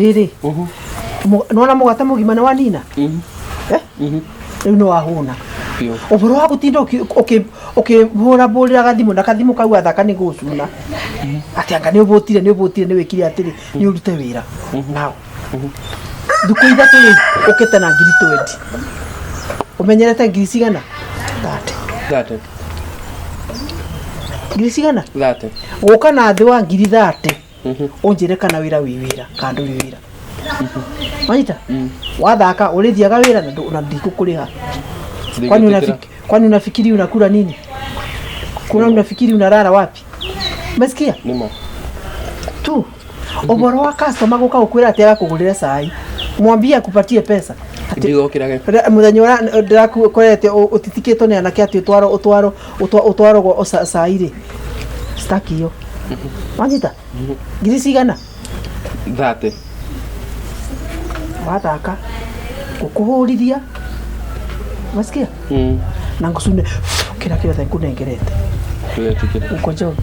Rĩrĩ, nĩwona mũgate mũgima nĩ wanina? Eh? Rĩu nĩ wahũna. Biũ. Ũhoro wa gũtinda ũkĩhũra mbũrĩra gathimũ na kathimũ kau athaka nĩ gũcuna. Atĩ anga nĩ ũbũtire, nĩ ũbũtire, nĩ wĩkire atĩrĩ, nĩ ũrute wĩra. Now, thikũ 3 rĩ, ũkĩte na ngiri 20. Ũmenyerete ngiri cigana? 30. 30. Ngiri cigana? 30. Gũka na thĩ wa ngiri 30. Ũnjĩre kana wĩra wĩ wĩra kana ndũrĩ wĩra. Wanyita? Wathaka ũrĩthiaga wĩra na ndikũkũrĩha. Kwani kwani unafikiri unakula nini? Kuna unafikiri unalala wapi? Umesikia? Nĩma. Tu. Ũhoro wa customer gũka gũkwĩra atĩ agakũgũrĩra cai. Mwambie akupatie pesa. Atĩ Ndigokĩrage. Mũthenya ũrĩa ndĩrakorete ũtitikĩtwo nĩ anake atĩ ũtwaro ũtwaro ũtwaragwo cai rĩ. Sitaki hiyo. Wanyita? Ngiri cigana? 30. Wathaka. Ngũkũhũrithia. Umesikia? Na ngũcune kĩrĩa kĩothe ngũnengerete. Ndũgetigĩre. Uko job.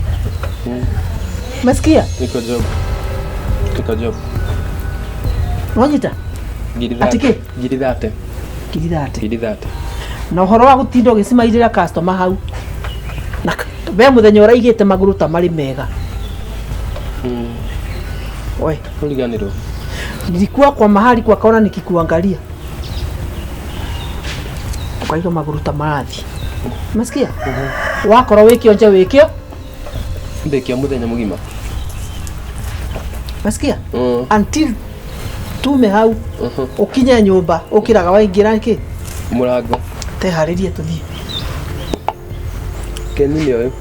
Umesikia? Niko job. Niko job. Wanyita? Ngiri Atĩ 30. kĩ? Ngiri 30. Ngiri 30. Ngiri 30. Na ũhoro wa gũtinda ũgĩcimairĩra customer hau. Na we mũthenya ũraigĩte magũrũ ta marĩ mega. Oi. Kũriganĩrwo. Nilikuwa kwa mahali kwa kona nikikuangalia. Ukaiga magũrũ ta marathi. Umesikia? Wakorwo wĩ kĩonje wĩ kĩo. Ndĩkia mũthenya mũgima. Umesikia? Until tume hau ũkinye nyũmba ũkĩraga waingĩra kĩ? Mũrango. Teharĩrie tũthiĩ. Keni nĩ ũyũ.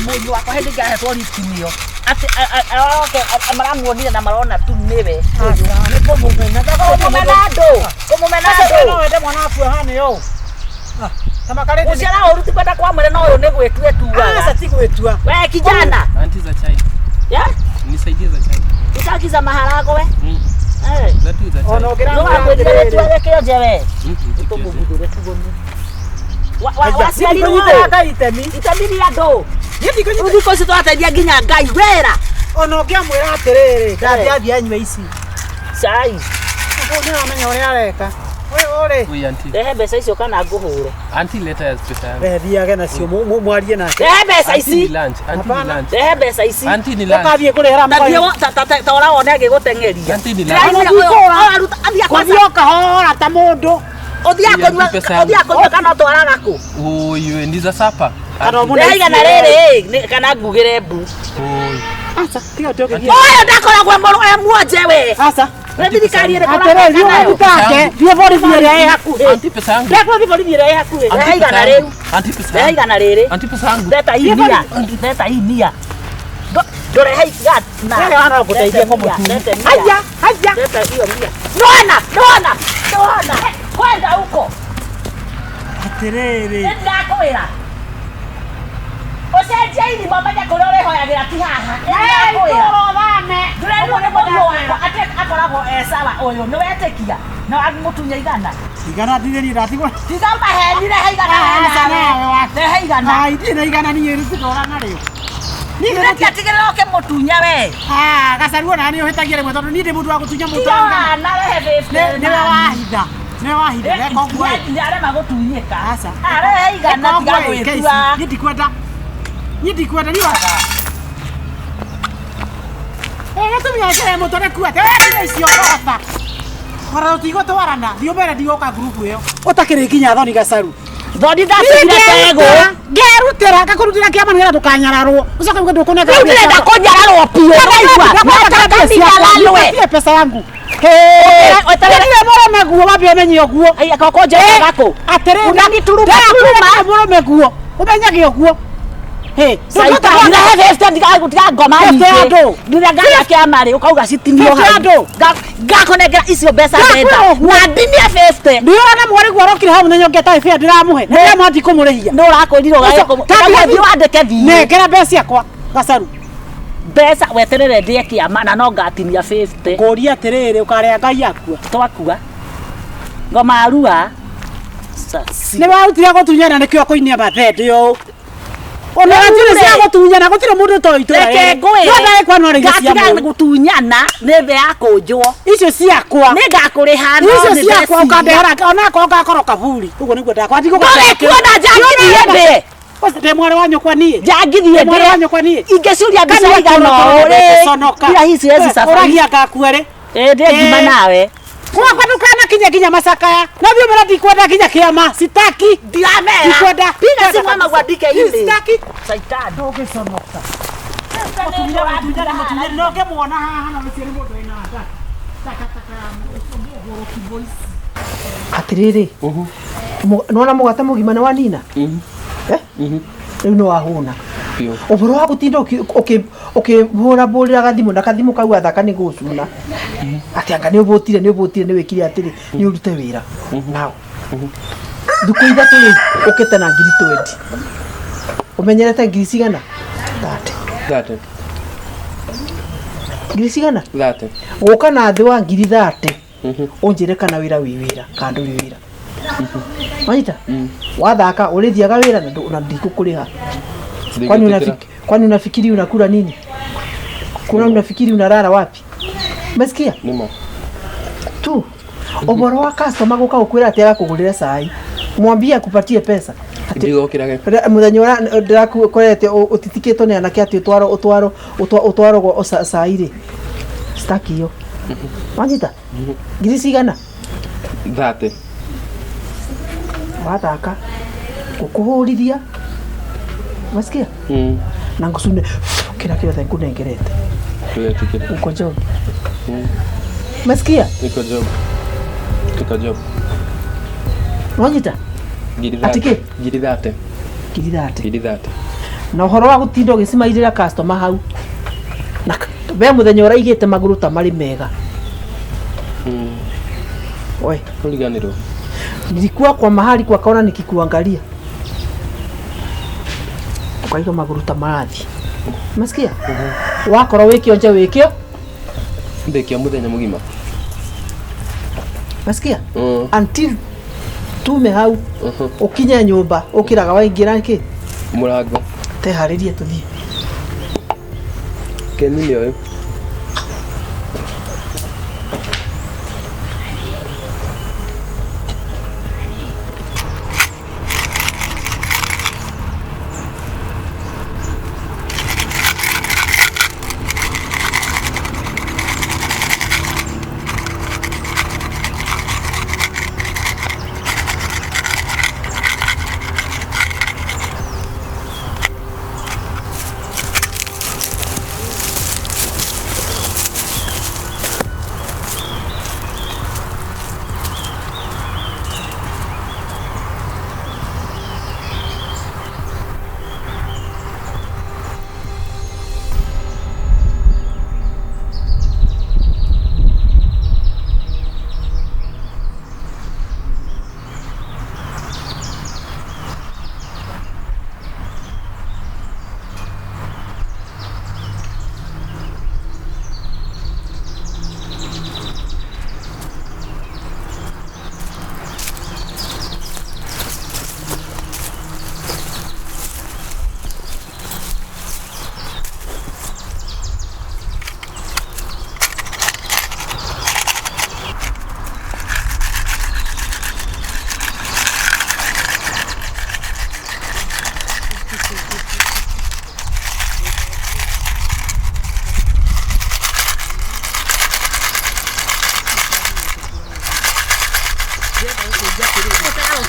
Mũriũ wakwa hĩndĩ ĩngĩ ahetwo lift nĩo atĩ aroke maramuonire na marona tu nĩwe. Kũmũmena andũ, kũmũmena andũ. No wende mwana waku ahane ũũ. Gũciara ũru ti kwenda kwa mwene no ũyũ nĩ gwĩtua etuaga. Aca ti gwĩtua. We kijana. Auntie za chai. Yeah? Nisaidie za chai. Utaki za maharagwe? Eh. Za tu za chai. Ona ũngĩramwĩra Nĩ wakwĩrire atĩrĩrĩ. wĩtuage kĩonje we. Tũmũguthũre Waciarirwo Ndikũnyitĩra Ngai itemi. itemi rĩa andũ. Niĩ ndikũnyitĩra. Rĩu thikũ ici tũrateithia nginya Ngai wĩra. Ona ũngĩamwĩra atĩrĩrĩ, ndathiĩ athiĩ anyue ici. Cai. Ũyũ nĩaramenya ũrĩa areka. Ũyũ rĩ. Oi auntie. Rehe mbeca icio kana ngũhũre. Auntie leta ya pesa yangu. We thiage nacio mwarie nake. Rehe mbeca Auntie ni ici. lunch. Auntie ni Hapana. lunch. Rehe mbeca ici. Auntie ni lunch. Ũkathiĩ kũrĩhĩra Ta thiĩ mũgũrĩ. ta ũra wone agĩgũteng'eria. Auntie ni lunch. Ndĩraiguire ũyũ araruta athiĩ Kũthiĩ kwanza. o kahora ta mũndũ. Ũthiaga Auntie kũnyua pesa yangu. ũthiaga kũnyua kana ũtwaraga kũ? Oi, ni za sapa. Kana ũmũne Rehe igana rĩrĩ kana ngugĩre mbu. Oi. Aca, tiga ũtioke. Ũyũ ndakoragwo e muonje we. Aca. Nĩ thirikari ĩrĩkũ Atĩrĩrĩ, thiĩ ũraka nayo? ũgathitange. Thiĩ borithi ĩrĩa ĩ hakuhĩ. Auntie pesa yangu. Ndekwo thiĩ borithi ĩrĩa ĩ hakuhĩ. Auntie Rehe pesa igana yangu. rĩu. Auntie pesa Rehe yangu. igana rĩrĩ. Auntie pesa yangu. Leta hii mia. Leta hii mia. Ndũrehe igana. Wewe hana gũteithia kũmũtunya. Haya, haya. Leta hiyo mia. Nona, nona, nona. Kwenda huko. Atĩrĩrĩ. Nĩndakwĩra. Ũcenjie irima menye kũrĩa ũrĩhoyagĩra ti haha. Nĩndakwĩra. Ndũrerwo nĩ mũriũ wakwa atĩ akoragwo e sawa ũyũ nĩwetĩkia na wamũtunya igana. Igana ndirĩ niĩ ndatigwo. Tiga maheni rehe igana Aca we nawe nawe. waku. Rehe igana. Ai, ndirĩ na igana niĩ rĩtindora narĩo. Niĩ Reke atigĩrĩre ũkĩmũtunya we. Ah, gacaruo na nĩ ũhĩtagia rĩmwe tondũ niĩ ndĩ mũndũ wa gũtunya mũndũ Tiga wa igana. wana rehe Nĩ 50. nĩwe wahitha. Nĩwe wahitha. Reka ũguo ĩ. Nĩarema gũtunyĩka. Aca. Arehe igana Reka tiga ũguo ĩ, gwĩtua. Keici. Niĩ ndikwenda. Niĩ ndikwenda niĩ wa. Ĩ gĩtumia njĩra ĩmwe tũrĩkua atĩ we tiga icio ngoroba. Ona tũtigũtwarana. Thiĩ ũmere ndigũka ngurubu ĩyo. Ũtakĩrĩ nginya thoni gacaru. Thoni ndatigire ndegũ. Ngerutĩra ngakũrutĩra kĩama nĩgetha ndũkanyararwo. Ũcoke uge ndũkũnengera Rĩu ndĩrenda kũnyararwo biũ. Ũraigua? Nataka ndinyararwe. Nipatie pesa yangu. Weterere. Ndirĩ mũrũme guo wambe ũmenye ũguo. Ai, koko njĩraga kũ? Atĩrĩrĩ. Unanituruma, Ndĩrakwĩra turuma. ndirĩ mũrũme guo. Ũmenyage ũguo. Hĩ, Saitani, rehe 50 ndiga ngoma 50 ya nyingĩ. andũ. Rĩrĩa ngathiĩ kĩama rĩ, ũkauga citinio 50 ya hau. andũ. Ngakũnengera icio mbeca Ndakwĩra ndenda. ũguo. Na ndinie 50. Ndĩrona mwarĩ guo arokire hau mũthenya ũngĩ atarĩ bĩa ndĩramũhe. Na ndĩramwĩra ndikũmũrĩhia. Nĩ ũrakwĩrire Ũcio, ũgae thiĩ wandĩke thiĩ. Nengera mbeca ciakwa gacaru. Mbeca weterere ndĩe kĩama na no ngatinia 50. Ngũria atĩrĩrĩ ũkarĩa Ngai akua. Twakua. Ngoma arua. Sasi. Nĩ warutire gũtunyana nĩkĩo kũinia mathende ũũ. Ona gũtirĩ cia gũtunyana gũtirĩ mũndũ ũtoĩ itũra Reke rĩrĩ. ngwĩre. No ndagĩkwa no rĩicio cia Ngatiga mũndũ. gũtunyana nĩ thĩ ya kũnjwo. Icio ciakwa. Nĩ ngakũrĩha no Icio nĩ ciakwa ndeciria. ũkandehera onakorwo ngakorwo kaburi. Ũguo nĩguo ndakwa Ndũgĩkuona njangithie ndĩe. Ndĩ mwarĩ wa nyũkwa niĩ. Njangithie Ndĩ mwarĩ wa ndĩe. nyũkwa niĩ. Ingĩcuria mbica igana ũũ rĩ. Conoka. Ira hii siwezi safari. Ũragia ngakua rĩ. Ĩ ndĩe ngima Eh. nawe. Gwakwa ndũkanakinye nginya macakaya. Na thiĩ ũmere ndikwenda nginya kĩama. Sitaki. Ndiramera. Ndikwenda. Piga simu ama uandike email. Sitaki. Saitani. Ndũgĩconoka. Mũtumia no ngĩmuona haha na ũcio nĩ mũndũ wĩna takataka ya mũgũrũki voice. Atĩrĩrĩ. Nĩwona mũgate mũgima nĩ wanina? Eh? Rĩu nĩ wahũna. Biũ. Ũhoro wa gũtinda ũkĩhũrabũrĩra gathimũ na kathimũ kau athaka nĩ gũcuna. Atĩ anga nĩ ũbũtire nĩ ũbũtire nĩ wĩkire atĩrĩ nĩ ũrute wĩra. Now. Thikũ ithatũ rĩ ũkĩte na ngiri 20. Ũmenyerete ngiri cigana? 30. 30. Ngiri cigana? 30. Gũka na thĩ wa ngiri 30. Ũnjĩre kana wĩra wĩ wĩra kana ndũrĩ wĩra. Wanyita? Wathaka ũrĩthiaga wĩra na na ndikũkũrĩha. Kwani kwani unafikiri unakula nini? Kuna unafikiri unalala wapi? Umesikia? Nĩma. Tu. Ũhoro wa customer gũka gũkwĩra atĩ agakũgũrĩra cai. Mwambie akupatie pesa. Atĩ Ndigokĩrage. Mũthenya ũrĩa ndĩrakorete ũtitikĩtwo nĩ anake atĩ ũtwaro ũtwaro ũtwaragwo cai rĩ. Sitaki hiyo. Wanyita? Ngiri cigana? 30. Wathaka. Ngũkũhũrithia. Umesikia? Na ngũcune kĩrĩa kĩothe ngũnengerete. Ndũgetĩkĩre. Uko job. Umesikia? Niko job. Niko job. Wanyita? Ngiri Atĩ 30. kĩ? Ngiri 30. Ngiri 30. Ngiri 30. Na ũhoro wa gũtinda ũgĩcimairĩra customer hau. Na we mũthenya ũraigĩte magũrũ ta marĩ mega. Oi, Kũriganĩrwo. nilikuwa kwa mahali kwa kona nikikuangalia. Ukaiga magũrũ ta marathi. Umesikia? Wakorwo wĩkĩo nja wĩkĩo. Ndĩkĩo mũthenya mũgima. Umesikia? Until tume hau ũkinye nyũmba ũkĩraga waingĩra kĩ Mũrango. teharĩrie tũthiĩ. Keni nĩ ũyũ.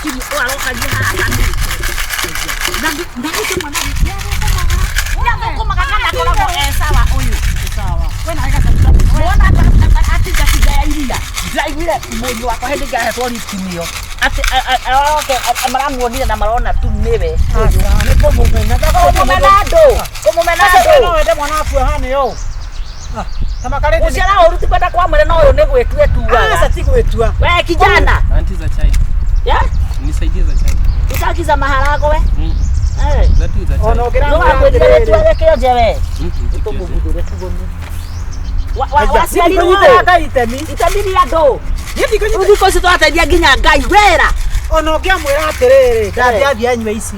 Ndĩreciria ũyũ arokagia haha akamĩte. Na ndagĩte mwana nĩathũkũmaga kana akoragwo e sawa ũyũ. Sawa. We nawe gacaru. Wona atingatinga ya iria. Ndĩraiguire mũriũ wakwa hĩndĩ ĩngĩ ahetwo lift nĩyo. Atĩ aroke maramuonire na marona tu nĩwe. Nĩ kũmũmena. Kũmũmena andũ. Kũmũmena andũ. No wende mwana waku ahane ũũ. Ta makarĩte. Gũciara ũru ti kwenda kwa mwene no ũyũ nĩ gwĩtua etuaga. Aca ti gwĩtua. We kijana. Auntie za chai. Yeah? Nisaidie za chai. Utaki za maharago we? Mm. Eh. Za tu za chai. Ona ũngĩramwĩra No wakwĩrire atĩrĩrĩ. wĩtue kĩonje we. Mm. Tũmũguthũre tugũni. Aya, Waciarirwo ndikũnyitĩra Ngai itemi. itemi rĩa andũ. Niĩ ndikũnyitĩra. Rĩu thikũ ici tũrateithia nginya Ngai wĩra. Ona ũngĩamwĩra atĩrĩrĩ, ndathiĩ athiĩ anyue ici.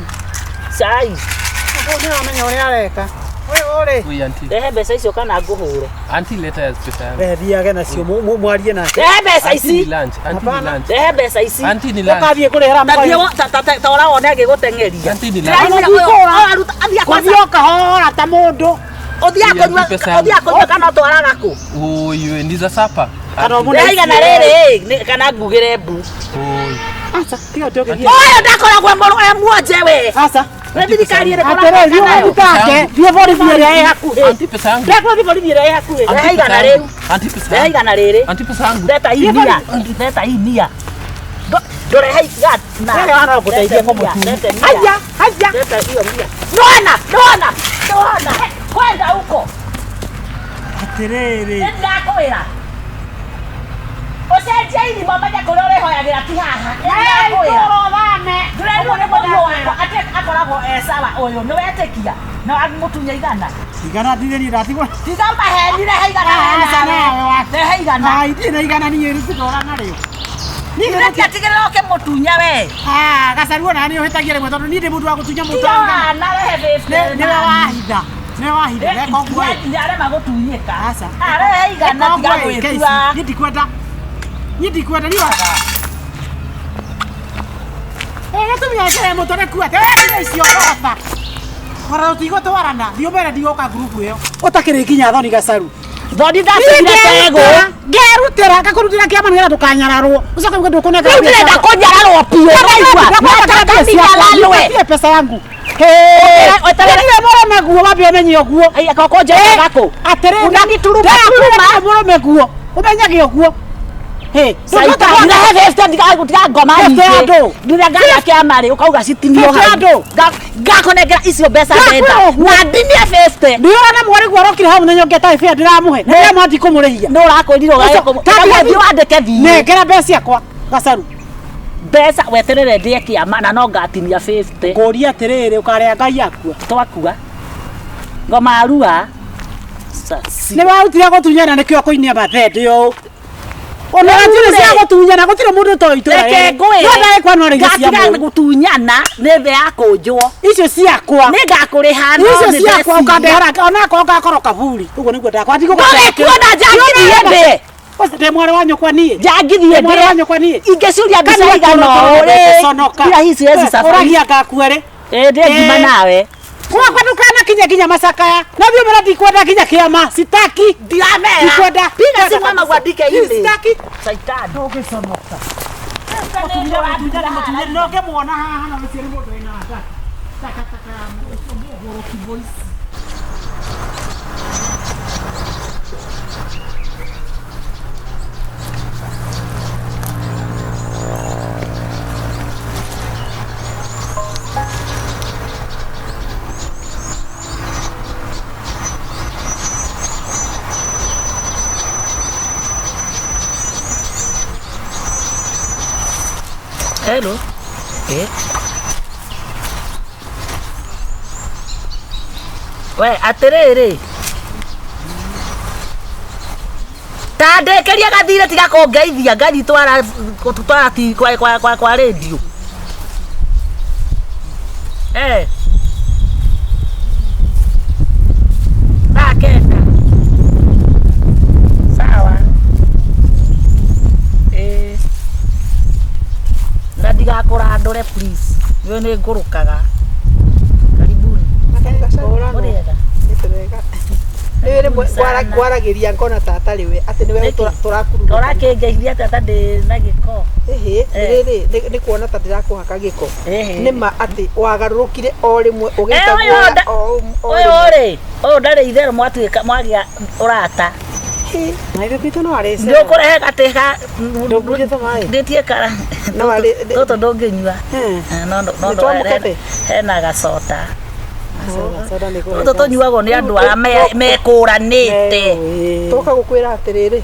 Cai. Ũguo nĩũramenya ũrĩa areka. Ũyũ rĩ. Oi auntie. Rehe mbeca icio kana ngũhũre. Auntie leta ya pesa yangu. We thiage nacio mwarie nake. Rehe mbeca Auntie ni ici. lunch. Auntie ni Hapana. lunch. Rehe mbeca ici. Auntie ni lunch. Ũkathiĩ kũrĩhĩra Ta thiĩ mũkaĩ. ta ũra wone agĩgũteng'eria. Auntie ni lunch. Ndĩraiguire ũyũ ũyũ aruta athiĩ Kũthiĩ kwanza ũkahora ta mũndũ. ũthiĩ akũnyua Pesa yangu. ũthiĩ akũnyua kana ũtwaraga kũ. Oi, ni za sapa. Kana Auntie. ũmũne Rehe igana rĩrĩ ĩ, kana ngugĩre mbu. Oi. Aca, tiga ũtũgĩrie. Ũyũ ndakoragwo mũrũ e muonje we. Aca. Nĩ thirikari ĩrĩkũ Atĩrĩrĩ, thiĩ ũrakorwo nayo? ũgathitange. Thiĩ borithi ĩrĩa ĩ hakuhĩ. Auntie pesa yangu. Ndekũra thiĩ borithi ĩrĩa ĩ hakuhĩ. Rehe igana rĩu. Auntie pesa Rehe yangu. igana rĩrĩ. Auntie pesa yangu. Leta hii mia. Leta hii mia. Ndũrehe igana. Wewe hana gũteithia Lete mia, kũmũtunya. lete mia. Haya, haya. Leta hiyo mia. Nona, nona, nona. Kwenda huko. Atĩrĩrĩ. Nĩ ndĩrakwĩra. Ũcenjie irima ũmenye kũrĩa ũrĩhoyagĩra ti haha. Nĩ ndĩrakwĩra. Ndĩrerirwo nĩ mũriũ wakwa atĩ akoragwo e sawa ũyũ. Nĩ wetĩkia? Na wamũtunya igana. Igana ndirĩ niĩ ndatigwo. Tiga maheni, rehe igana Aca we nawe nawe. wa. Rehe igana. Ai, ndirĩ na igana niĩ rĩtindora narĩo. Niĩ Ithe tiatigĩrĩra ũkĩmũtunya we. Ah, gacaru ona nĩ ũhĩtagia rĩmwe tondũ niĩ ndĩ mũndũ wa gũtunya mũndũ Tiga wa igana. wana rehe fifty. Nĩwe wahitha. Nĩwe wahitha. Weka ũguo ĩ. Nĩarema gũtunyĩka. Aca. Arehe igana Weka tiga ũguo ĩ, gwĩtua. Keici. Niĩ ndikwenda. Niĩ ndikwenda niĩ wa. Gĩtũmi gĩa mũtũrĩku atĩ we tiga icio ũroba. Ona tũtigũtwarana. Thiĩ ũmere ndigũka ngurubu ĩyo. Ũtakĩrĩ nginya thoni gacaru. Thoni ndacigire mbegũ. Ngerutĩra ngakũrutĩra kĩama nĩgetha ndũkanyararwo. Ũcoke uge ndũkũnengera Rĩu mbia ndĩrenda ciakwa. kũnyararwo biũ. Ũraigua? Nataka ndinyararwe. Nipatie pesa yangu. Weterere. Ndirĩ mũrũme guo wambe ũmenye ũguo. Ai, koko njekaga kũ? Atĩrĩrĩ, Unanituruma, ndĩrakwĩra turuma. ndirĩ mũrũme guo. Ũmenyage ũguo. Hĩ, Saitani, rehe fifty ndiga ngoma Fifty nyingĩ. andũ. Ndirĩa ngarĩa kĩama rĩ, ũkauga citinio Fifty hau. andũ. Ngakũnengera icio mbeca Ndakwĩra ndenda. ũguo. Na ndinie fifty. Ndiũra na mwarĩ guo arokire hau mũthenya ũngĩ atarĩ bĩa ndĩramũhe. Na ndĩramwĩra ndikũmũrĩhia. Nĩ ũrakwĩrire Ũcio, ũgagĩkũmũ. Thiĩ wandĩke thiĩ. Nengera mbeca ciakwa gacaru. Mbeca weterere ndĩe kĩama na no ngatinia 50. Ngũria atĩrĩrĩ ũkarĩa Ngai akua. Twakua. Ngoma arua. Sasi. Nĩ warutire gũtunyana nĩkĩo kũinia mathende ũũ. Ona gũtirĩ Rĩu-rĩ. cia gũtunyana gũtirĩ mũndũ ũtoĩ itũra Reke rĩrĩ. ngwĩre. No ndagĩkwa no rĩire cia Ngatiga mũndũ. gũtunyana nĩ thĩ ya kũnjwo. Icio ciakwa. Nĩ ngakũrĩha no Icio nĩ ciakwa ndeciria. ũkandehera onakorwo ngakorwo kaburi. Ũguo nĩguo ndakwa Ndũgĩkuona njangithie ndĩe. Ndĩ mwarĩ wa nyũkwa niĩ. Njangithie Ndĩ mwarĩ wa ndĩe. nyũkwa niĩ. Ingĩcuria mbica igana ũũ rĩ. Ira hii siwezi safari. Ũragia ngakua rĩ. Ĩ ndĩe ngima Eh. nawe. Gwakwa ndũkanakinye nginya macakaya. Na thiĩ ũmere ndikwenda nginya kĩama. Sitaki. Ndiramera. Ndikwenda. Piga simu ama uandike email. Sitaki. Saitani. Ndũgĩconoka. Mũtunyani no ngĩmuona haha na ũcio nĩ mũndũ wĩna takataka ya mũgũrũki voice. Hello. Eh. We atĩrĩrĩ ta ndĩkĩria gathirĩ tiga kũngeithia ngathi twara twara ti kwa kwa kwa kwa radio eh thaa kenda sawa eh na ndigakũrandũre please nĩwe nĩ ngũrũkaga karibuni ũrĩega Nĩ rĩmwe ngwaragĩria ngona ta atarĩ we atĩ nĩwe tũrakurura. Ũrakĩngeithia atĩa ta ndĩ na gĩko? Ĩhĩ, rĩrĩ nĩ kuona ta ndĩrakũhaka gĩko. Nĩ ma atĩ wagarũrũkire o rĩmwe ũgĩta guoya o ũyũ rĩ, ũyũ ndarĩ itherũ mwatuĩka mwagĩa ũrata. Na ithe twitũ no arĩcera. Ndũkũrehe gatĩ ga Ndũngĩte maĩ. Ndĩtie kara. No arĩ tũtũ ndũngĩnyua. No no hena gacota. Tũtũ tũnyuagwo nĩ andũ arĩa mekũranĩte. Tũka gũkwĩra atĩrĩrĩ,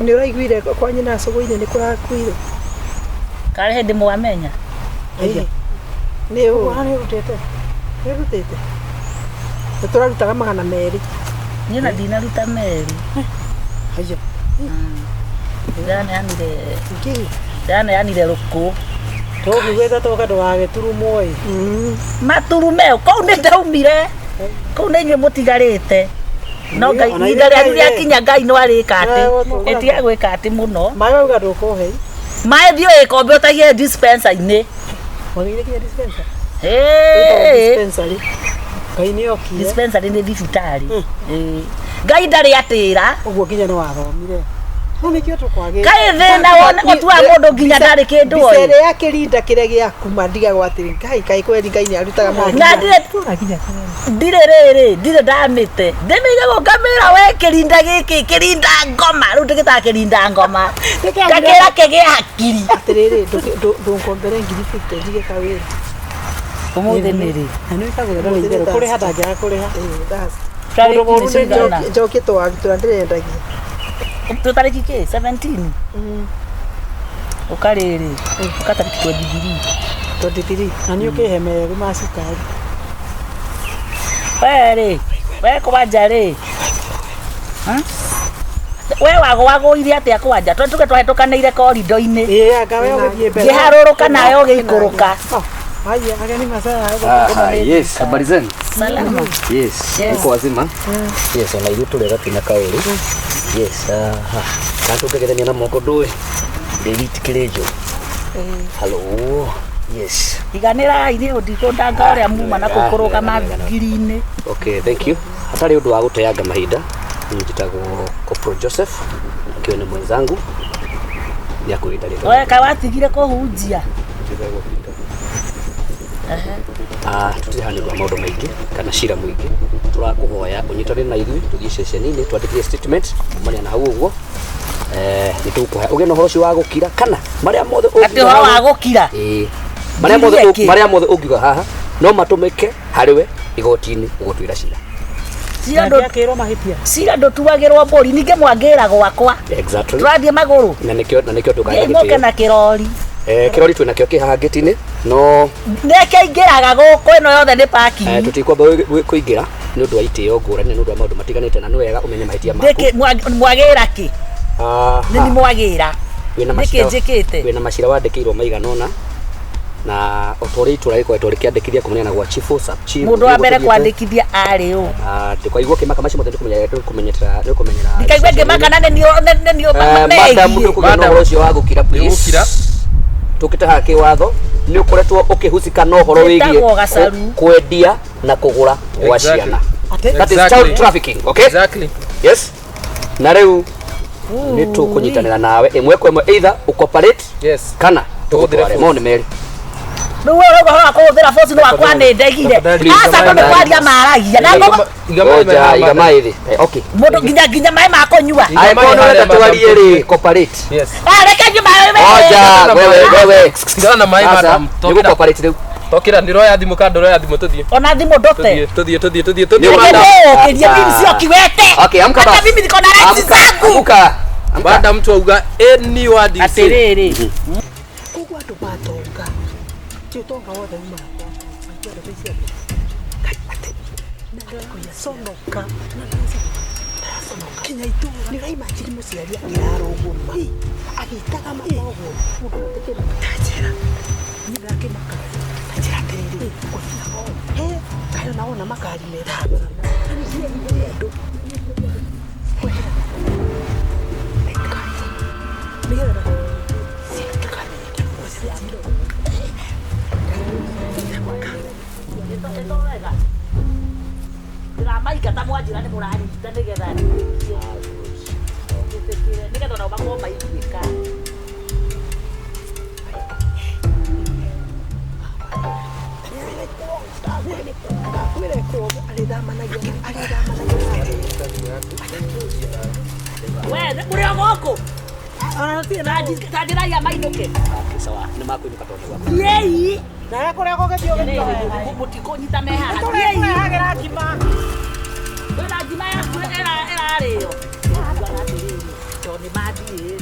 nĩ ũraiguire kwa nyina cũgũ-inĩ nĩ kũrakuire? Karĩ hĩndĩ mwamenya? Nĩ ũũ. Nĩ ũrutĩte? Nĩ ũrutĩte? Nĩ tũrarutaga 200. Niĩ na ndinaruta 2. Haya. Ndĩraneanire rũkũ. Tũkugĩte tũke ndũgagĩturumwo ĩ. Maturume kũu nĩ ndaumire. Kũu nĩ inyuĩ mũtigarĩte. No Ngai ihinda rĩanyu rĩakinya Ngai no arĩka atĩ. Ĩtiga gwĩka atĩ mũno. Maĩ wauga ndũkũhe. Maĩ thiĩ gĩkombe ũtahie dispenser-inĩ. Wagĩire kinya dispenser? Dispensary. Ngai nĩ okire. Dispensary nĩ thibitarĩ. Ngai ndarĩ atĩra. Ũguo nginya nĩ wathomire. No nĩkĩo tũkwagĩte. Kaĩ thĩna wona ũtuaga mũndũ nginya ndarĩ kĩndũ oĩ. Mbica ĩrĩa ya kĩrinda kĩrĩa gĩaku ma ndigagwo atĩrĩ Ngai kaĩ kweri Ngai nĩ arutaga maũndũ. Na ndirĩ rĩrĩ ndirĩ ndamĩte. Ndĩmĩigagwo ngamĩra we kĩrinda gĩkĩ kĩrinda ngoma rĩu ndĩgĩtaga kĩrinda ngoma. Ngakĩra kĩgĩe hakiri. Atĩrĩrĩ ndũngombere 50,000 njige kawĩra. Ũmũthĩ nĩ rĩ? Na nĩ wĩkagwo ndarĩ itherũ kũrĩha ndangĩaga kũrĩha. Njokie twaru tũrĩa ndĩrendagia. Tariki kĩ? 17. Ũka rĩrĩ, ũka tariki 23. 23. Na nĩ ũkĩhe merũ ma cukari. We rĩ, we kwanja rĩ. We wagũagũire atĩa kwanja? Tondũ tuge twahĩtũkanĩire korido-inĩ. Ĩĩ anga we ũgĩthiĩ mbere. Ngĩharũrũka nawe ũgĩikũrũka. Haya, ageni masaa. Yes, habari zenu? Salama. Yes, uko wazima? Yes, ona ithuĩ tũrĩ gatina kaũru. Yes, aha. Kana tũngĩgethania na moko ndũĩ. David Kirejo. Hello. Yes. Iganĩrai nĩ ndikũndanga ũrĩa muma na kũkũrũka mangiri-inĩ. Okay, thank you. Hatarĩ ũndũ wa gũteanga mahinda. Niĩ njĩtagwo Corporal Joseph, akiwa nĩ mwenzangu. Nĩ akwĩrĩta rĩtwa. We kaĩ watigire kũhunjia? Njĩtagwo Peter. Tũtirĩ haha nĩ ũndũ wa maũndũ maingĩ kana cira mũingĩ. Tũrakũhoya ũnyitanĩre na ithuĩ tũthiĩ ceceni-inĩ twandĩkithie statement kumania na hau ũguo. Nĩ tũgũkũhoya ũgĩe na ũhoro ũcio wa gũkira kana marĩa mothe Atĩ ũhoro wa gũkira? Ĩĩ. Marĩa mothe ũngiuga haha no matũmĩke harĩ we igoti-inĩ gũgũtuĩra cira. Cira ndũtuagĩrwo mbũri ningĩ mwangĩra gwakwa. Exactly. Tũrathiĩ magũrũ. Na nĩkĩo tũkahe gĩtĩo. Mũke na kĩrori. Kĩrori twĩna kĩo kĩ haha ngĩti-inĩ no nĩkĩingĩraga gũkũ ĩno yothe nĩ parking. Tũtikwamba kũingĩra nĩ ũndũ wa itĩo ngũrani nĩ ũndũ wa maũndũ matiganĩte na nĩ wega ũmenye mahĩtia maku. Nĩkĩ mwagĩra kĩ? Nĩ ni mwagĩra. Nĩkĩ njĩkĩte? Wĩna macira wandĩkĩirwo maigana ũna na o ta ũrĩa itũra rĩkoretwo rĩkĩandĩkithia kumania na gwa chief, sub chief. Mũndũ wa mbere kwandĩkithia arĩ ũ? Ndĩkaigua ũkĩmaka macio mothe nĩkũmenyerera nĩkũmenyera. Ndikaigua ngĩmaka na nĩ Madam ndũkũgĩa na ũhoro ũcio wa gũkira please. Tũkĩte haha kĩwatho nĩ ũkoretwo ũkĩhusika na ũhoro wĩgiĩ kwendia na kũgũra gwa ciana. That is child trafficking, okay? Exactly. Yes. Na rĩu nĩ tũkũnyitanĩra nawe ĩmwe kwa ĩmwe either ũcooperate yes kana tũgũtware. Mau nĩ merĩ. Rĩu we ũrauga ũhoro wa kũhũthĩra force nĩ wakwa nĩ ndegire. Aca andũ nĩ kwaria maragia. Na Ngoja iga maĩ thĩ. Okay. Mũndũ nginya maĩ ma kũnyua. Angĩkorwo nĩ ũrenda twarie rĩ, cooperate. Yes. Reke nyue maĩ. Ngoja wewe wewe. Tigana na maĩ madam. Nĩ gũcooperate rĩu. Tokĩra ndĩroya thimũ kana ndũroya thimũ tũthiĩ. Ona thimũ ndũte. Tũthiĩ tũthiĩ tũthiĩ tũthiĩ. Nĩũkĩrie mimi sio kiwete. Okay, amka basi. Hata mimi niko na rights zangu. Amka. Baada mtu auga any word you say. Atĩrĩrĩ. Koguo andũ matonga. Ti ũtonga wothe umaga kwa sonoka. Kinya itũra. Nĩ ũraimagine mũciari akĩrara ũguo ma. Agĩitaga mata ũguo. Mũndũ ũtĩkĩra. Tanjĩra. Niĩ ndakĩmaka. Tanjĩra atĩrĩrĩ. He, kaĩ ona wona makari mega. Andũ. Nĩgetha Ndĩramaingata mwanjĩra nĩ mũranyita nĩgetha Nĩgetha nduĩkie. Njĩtĩkĩre nĩgetha onao makorwo maiguĩka. We, mũrĩ o gũkũ? Ta njĩrai amainũke. Sawa, nĩ makũinũka tondũ wa. Thiĩi. Nawe kũrĩa gũgĩthiĩ ũgĩthiĩ. Mũtikũnyita me haha. Thiĩi. Tũrehagĩra ngima. Kwĩna ngima yaku ĩrarĩo. Tondũ nĩ mathiĩ rĩ.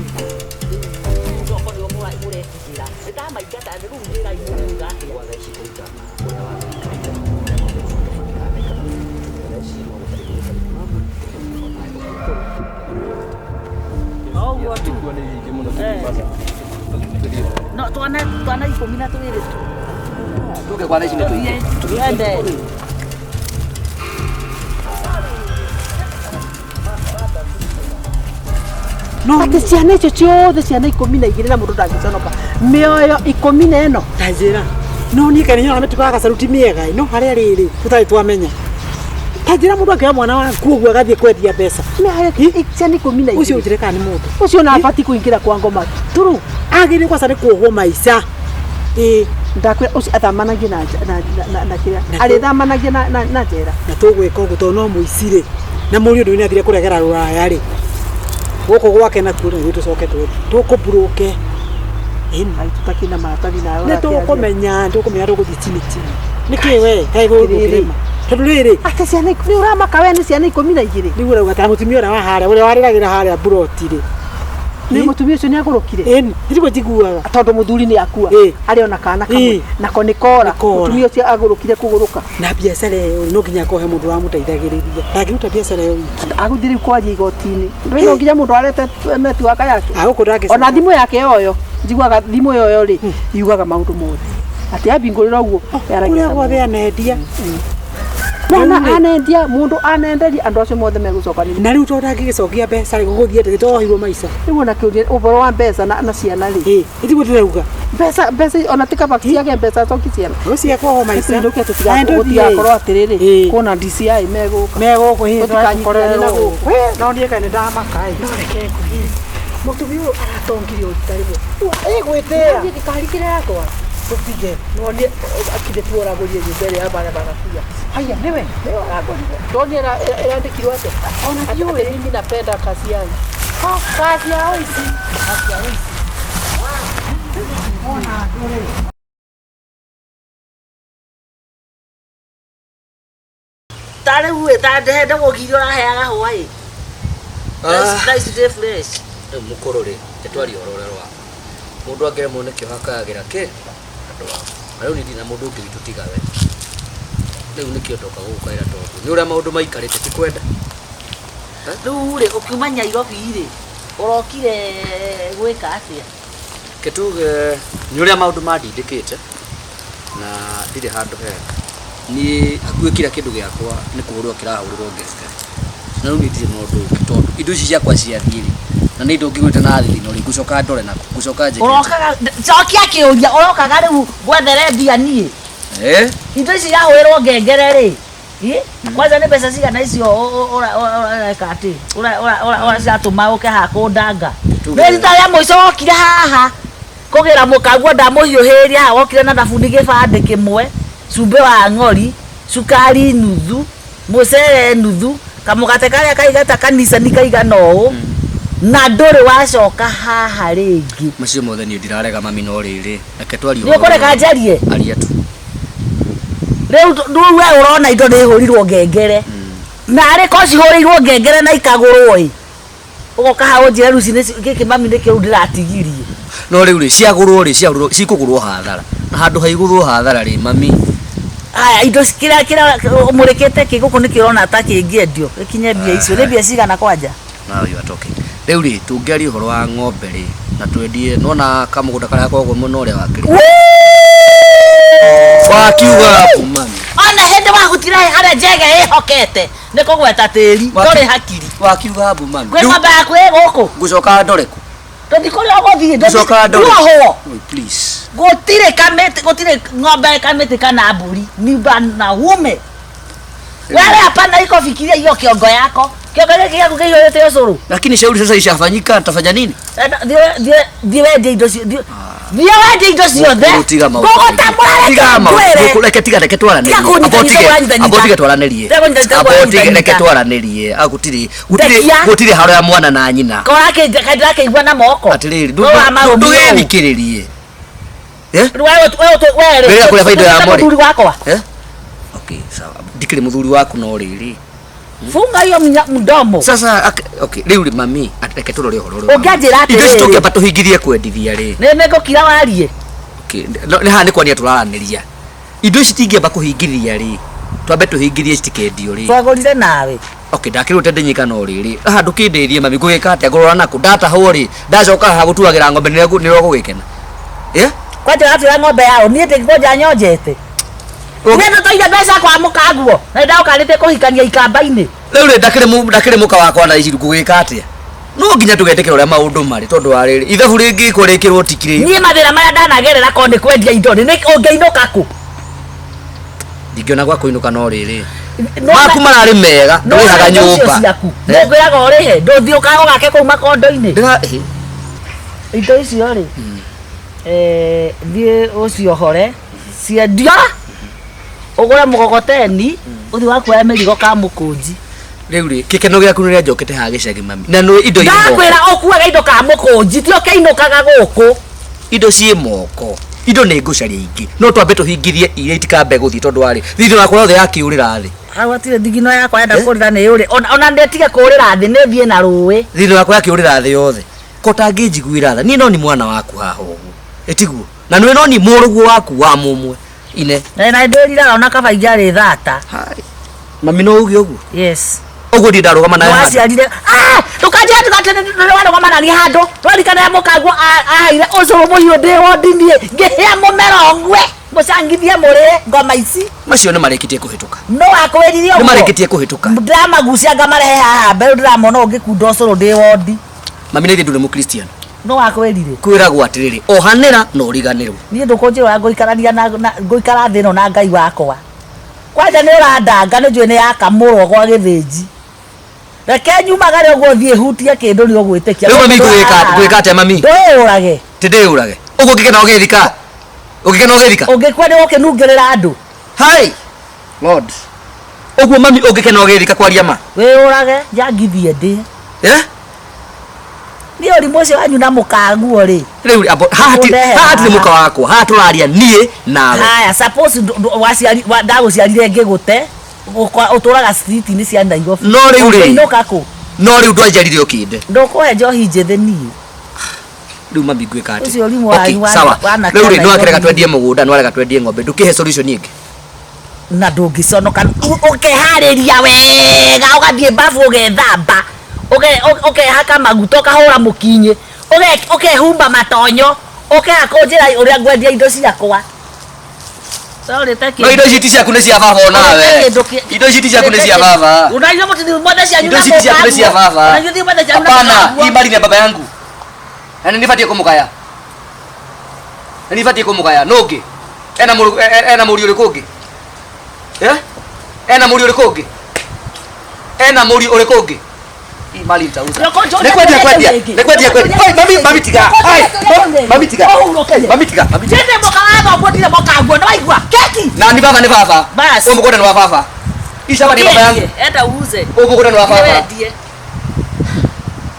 Rĩu okorwo nĩo mũretigĩra. Nĩndamaingata rĩu njĩrai mũkuga atĩa. Kwa thaa ici kũringana na ũrĩa watho Ũguo tu. Nĩ nyingĩ mũno tũthiĩ basa. Tũthiĩ. No twana 12 tu. Tuge kwa thaa ici nĩ tũingĩ. Twende. Atĩ ciana icio ciothe ciana 12 na mũndũ ndangĩconoka mĩoyo 14 Ta njĩra. No niĩ kaĩ nyonaga mĩtugo ya gacaru ti mĩega ĩ, no harĩa rĩrĩ tũtarĩ twamenya. Ta njĩra mũndũ angĩoya mwana waku ũguo agathiĩ kwendia mbeca. mĩoyo ciana 12 Ũcio ũnjĩre kana nĩ mũndũ. ũcio na abati kũingĩra kwa ngoma turu Agĩrĩire kwanza nĩ kuohwo maica. Ĩĩ, ndakwĩra ũcio athamanagie na kĩrĩa arĩthamanagie na njera. na tũgwĩka ũguo tondũ no mũici rĩ. Na mũriũ ndũĩ nĩathire kũregera rũraya rĩ. Gũkũ gwake nakuo nĩguo tũcoke tũkũmburũke. Ĩni. Ai tũtakĩna maratathi nawe Nĩ tũkũmenya tũgũthiĩ chini chini. Nĩkĩ we kaĩ gũkĩrĩma. Tondũ rĩrĩ Atĩ ciana nĩ ũramaka we nĩ ciana 12. rĩu ũrauga ta mũtumia ũrĩa wa harĩa ũrĩa warĩragĩra harĩa mburoti rĩ. Nĩ mũtumia ũcio nĩ agũrũkire. Ĩni, ndiriguo njiguaga. Tondũ mũthuri nĩ akua arĩ ona kana kamwe nako nĩ kora mũtumia ũcio agũrũkire kũgũrũka. Na biacara ĩyo no nginya akorwo he mũndũ wamũteithagĩrĩria. Ndangĩruta biacara ĩyo wiki. Agũthiĩ rĩu kwaria igoti-inĩ. Ndũĩ no nginya mũndũ arete netiwaka yake. Agũkũ ndangĩcoka. Ona thimũ yake yoyo njiguaga thimũ yoyo rĩ yugaga maũndũ mothe. Atĩ ambingũrĩra ũguo yaragia. Kũrĩa guothe anendia. Mwana anendia mũndũ anenderia andũ acio mothe megũcoka nĩ. Na rĩu tondũ ndangĩgĩcokia mbeca rĩ gũgũthiĩ atĩa tohirwo maica. Rĩu ona kĩũria ũhoro wa mbeca na ciana rĩ. Ĩ, itiguo ndĩrauga. Mbeca ona ti kaba ciage mbeca coki ciana. Ũcio kuohwo maica. Tũinũke tũtigakorwo atĩrĩrĩ kuona DCI megũka. Megũkũ hĩ tũtikanyitanĩre na gũkũ. No niĩ kaĩ nĩndamaka ĩ. No reke ngwĩre. Mũtumia ũyũ aratongirio rita rĩmwe. Ĩ gwĩtĩra. Thiĩ gĩkari kĩrĩa aratwara. Tũtige. Nonire akire tu ũragũrire nyũmba ĩrĩa ya barabara. Haya niwe nĩwe ũragũrire. Ndonire ĩrandĩkirwo atĩa? Ona ndiũĩ. Atĩ mimi napenda kazi yangu. Kazi ya ũici. Kazi ya ũici. Ona andũ rĩ. Ta rĩu ĩ ta ndĩhende gũkiria ũraheaga hwaĩ. Thaa ici ndĩ fresh. Rĩu mũkũrũ rĩ, nĩtwaria ũhoro ũrĩa wa. Mũndũ angĩremwo nĩ kĩoha akayagĩra kĩ? Andũ ao. Na rĩu niĩ ndirĩ na mũndũ ũngĩ witũ tiga we. Rĩu nĩkĩo ndoka gũgũkaĩra tondũ nĩ ũrĩa maũndũ maikarĩte ti kwenda. Rĩu rĩ ũkiuma Nyairobi rĩ ũrokire gwĩka atĩa? Ke tuge nĩ ũrĩa maũndũ mandindĩkĩte na ndirĩ handũ hega. Niĩ hakuhĩ kira kĩndũ gĩakwa nĩ kũhũrwo kĩrahũrĩrwo ngengere. Na rĩu niĩ ndirĩ na ũndũ ũngĩ tondũ indo ici ciakwa ciathiĩ rĩ na nĩ indo ngĩgũrĩte na thithino rĩ ngũcoka ndore nakũ ngũcoka njĩke. Ũrokaga cokia kĩũria ũrokaga rĩu gwethere mbia niĩ. Indo ici irahũrĩrwo ngengere rĩ. Kwanza nĩ mbeca cigana icio ũreka atĩ ũratũma ũke haha kũndanga. Nĩ rita rĩa mũico wokire haha kũgĩra mũkaguo ndamũhiũhĩria haha wokire na thabuni gĩbandĩ kĩmwe cumbĩ wa ng'ori cukari nuthu mũcere nuthu kamũgate karĩa kaigata kanicani kaigana ũũ na ndũrĩ wacoka haha rĩngĩ. Macio mothe niĩ ndirarega mami no rĩrĩ reke twarie. Nĩ ũkũreka njarie? Aria tu. Rĩu we ũrona indo nĩ ihũrirwo ngengere na arĩ ko cihũrĩirwo ngengere na ikagũrwo ĩ ũgoka haha ũnjĩre rũcinĩ gĩkĩ mami nĩkĩo rĩu ndĩratigirie. No rĩu rĩ ciagũrwo rĩ ciagũrwo cikũgũrwo hathara na handũ haigũrwo hathara rĩ mami. Aya indo kĩrĩa kĩrĩa ũmũrĩkĩte kĩ gũkũ nĩkĩo ũrona ta kĩngĩendio gĩkinye mbia icio nĩ mbia cigana kwanja? Now you are talking. Rĩu rĩ tũngĩaria ũhoro wa ng'ombe rĩ na twendie nona kamũgũnda karĩa gakoragwo mwena ũrĩa wa kĩrĩma. Wakiuga mami. Ona hĩndĩ wahutire harĩa njege ĩhokete nĩ kũgweta tĩri ndũrĩ hakiri. Wakiuga mbu mami. Kwĩ ng'ombe yaku ĩ gũkũ? Ngũcoka ndore kũ? Tũthi kũrĩa ũgũthiĩ Ngũcoka ndore. Nduohwo. Please. Gũtirĩ kamĩtĩ gũtirĩ ng'ombe kamĩtĩ kana mbũri ni wanaume. Wewe hapana iko fikiria hiyo kiongo yako. Kĩongo gĩkĩ gĩaku kĩihũrĩte ũcũrũ. Lakini shauri sasa ishafanyika, nitafanya nini? Thiĩ wendie indo thiĩ wendie indo ciothe. Tiga maũndũ. Ngũgũtambũra Tiga reke maũndũ. ngwĩre. Reke tiga reke twaranĩrie. Tiga kũnyita Amba nyita ũtige- ũranyita amba ũtige nyita. twaranĩrie. Tiga kũnyita nyita Amba ũtige ũranyita reke nyita. twaranĩrie. Ah, gũtirĩ gũtirĩ Ndekia. gũtirĩ haro ya mwana na nyina. Kora ndĩrakĩigua na moko. Atĩrĩrĩ, Nũ wa marũmio ũũ. ndũgethikĩrĩrie. Eh? Rĩu we rĩ. Wĩra kũrĩa baida ya mori. Mũthuri wakwa. Eh? Okay, sawa. Ndikĩrĩ mũthuri waku no rĩrĩ. Funga hiyo mdomo. Sasa okay, rĩu rĩ mami, reke tũrore ũhoro ũrĩa. Ũngĩanjĩra Indo ici atĩrĩrĩ. tũngĩamba tũhingithie kwendithia rĩ. Nĩ nĩngũkira warie. Okay, nĩ haha nĩ kwania tũraranĩria. Indo ici tingĩamba kũhingithia rĩ. Twambe tũhingithie citikendio rĩ. Twagũrire nawe. Okay, ndakĩrwo ndenyika no rĩrĩ. Haha ndũkĩndĩrie mami ngũgĩka atĩa ngũrora nakũ ndatahwo rĩ. Ndacoka haha gũtuagĩra ng'ombe nĩrĩo gũgĩkena. Eh? Kwanja ũratwĩra ng'ombe yao niĩ ndĩngĩkwenja nyonjete. Niĩ ndũtũire mbeca kwa mũkaguo na nĩndagũkanĩtie kũhikania ikamba-inĩ. Rĩu rĩ ndakĩrĩ mũka wakwa na ici ngũgĩka atĩa? No nginya tũgetĩkĩra ũrĩa maũndũ marĩ tondũ wa rĩrĩ ithabu rĩngĩkwo rĩkĩrwo tikirĩ. Niĩ mathĩna marĩa ndanagerera korwo nĩ kwendia indo rĩ ũngĩinũka kũ? Ndingĩona gwa kũinũka no rĩrĩ. Maku mararĩ mega ndũrĩhaga nyũmba. Nĩngwĩraga ũrĩhe ndũthiĩ ũgake kũu makondo-inĩ. Indo icio rĩ thiĩ ũciohore ciendio ũgũre mũgogoteni ũthiĩ wakuoya mĩrigo ka mũkũnji. Rĩu rĩ gĩkeno gĩaku nĩ ũrĩa njokete haha gĩcagi mami. Na nĩ indo irĩ moko. Ndakwĩra ũkuaga indo ka mũkũnji ti ũkĩinũkaga gũkũ. Indo ciĩ moko. Indo nĩ ngũcaria ingĩ. No twambe tũhingithie iria itikambe gũthiĩ tondũ wa rĩ thithino yakwa yothe yakĩũrĩra thĩ. Hau hatirĩ thigino yakwa yenda kũrĩra nĩ yũrĩ. Ona ndĩtige kũrĩra thĩ nĩ thiĩ na rũĩ. Thithino yakwa yakĩũrĩra thĩ yothe. Ko tangĩnjiguĩra tha niĩ no ni mwana waku haha ũguo. Ĩtiguo. Na nĩ no ni mũrũguo waku wa mũmwe. Ine. Na ndĩriraga ona kaba ingĩarĩ thata. Hai. Mami no uge ũguo? Yes. Ũguo ndiĩ ndarũgama nawe handũ. Waciarire. Ah, ndũkanjĩre ndũkarũgama na niĩ handũ. Twarikana mũkaguo aheire ũcũrũ mũhiũ ndĩ wondi niĩ. Ngĩhĩa mũmero ngwe. Mũcangithie mũrĩe ngoma ici. Macio nĩ marĩkĩtie kũhĩtũka. No akwĩrire ũguo. Nĩ marĩkĩtie kũhĩtũka. Ndĩramagucia ngamarehe haha mbere ndĩramona ũngĩkunda ũcũrũ ndĩ wondi. Mami nĩ ndũrĩ mũkristiano. No akwĩrire. Kwĩragwo atĩrĩrĩ, ohanĩra na ũriganĩrwo. Niĩ ndũkũnjĩra ngũikarania na ngũikara thĩ ĩno na Ngai wakwa. Kwanja nĩ ũrandanga nĩ njũĩ nĩ yakamũrwo gwa gĩthĩnji. Reke nyumagare ũguo thiĩ hutie kĩndũ nĩ ũgwĩtĩkia. Rĩu mami ngwĩka atĩa mami? Ndwĩyũrage. Ti ndĩyũrage. Ũguo ũngĩkena ũgĩthika? Ũngĩkena ũgĩthika? Ũngĩkua nĩ ũkĩnungĩrĩra andũ. Hai. Lord. Ũguo mami ũngĩkena ũgĩthika kwaria ma? Wĩyũrage njangithie ndĩe. Eh? Niĩ ũrimũ ũcio wanyu na mũkaguo rĩ. Rĩu haha hatirĩ mũka wakwa, haha tũraria niĩ nawe. Haya, suppose waciari ndagũciarire ngĩgũte ũtũraga street-inĩ cia Nairobi. No rĩu rĩ. Ũngĩinũka kũ? No rĩu ndwanjarire ũkĩnde. Ndũkũhe njohi njĩthĩ niĩ. Rĩu mami ngwĩka atĩa? Ũcio ũrimũ wanyu wa Rĩu rĩ nĩwakĩrega twendie mũgũnda, nĩwarega twendie ng'ombe, ndũkĩhe solution ĩngĩ. Na ndũngĩconoka ũkeharĩria wega ũgathiĩ bafu ũgethamba. Ũkehaka maguta ũkahũra mũkinyĩ ũkehumba matonyo ũkehakũnjĩra ũrĩa ngwendia indo ciakwa. No indo ici ti ciaku nĩ cia baba onawe. Indo ici ti ciaku nĩ cia baba. Unajua mũtithii mwothe cianyu Indo ici ti ciaku nĩ cia baba. Hapana, hii mali ni ya baba yangu. Na nĩ nĩbatiĩ kũmũgaya. Na nĩbatiĩ kũmũgaya. Nũ ũngĩ? Ena mũriũ ũrĩkũ ũngĩ? Eh? Ena mũriũ ũrĩkũ ũngĩ? Ena mũriũ ũrĩkũ ũngĩ? Hii mali nitauza. Nĩ kwendia kwendia. Nĩ kwendia kwendia. Oi mami mami tiga. Ai mami tiga. Mami tiga. Mami tiga. Ndire mũka wa thoguo ndire mũka guo nĩ waigua. Keki. Na ni baba ni baba. Bas. Ũyũ mũgũnda nĩ wa baba. Ici ni baba yangu. Enda uuze. Ũyũ mũgũnda nĩ wa baba. Wendie.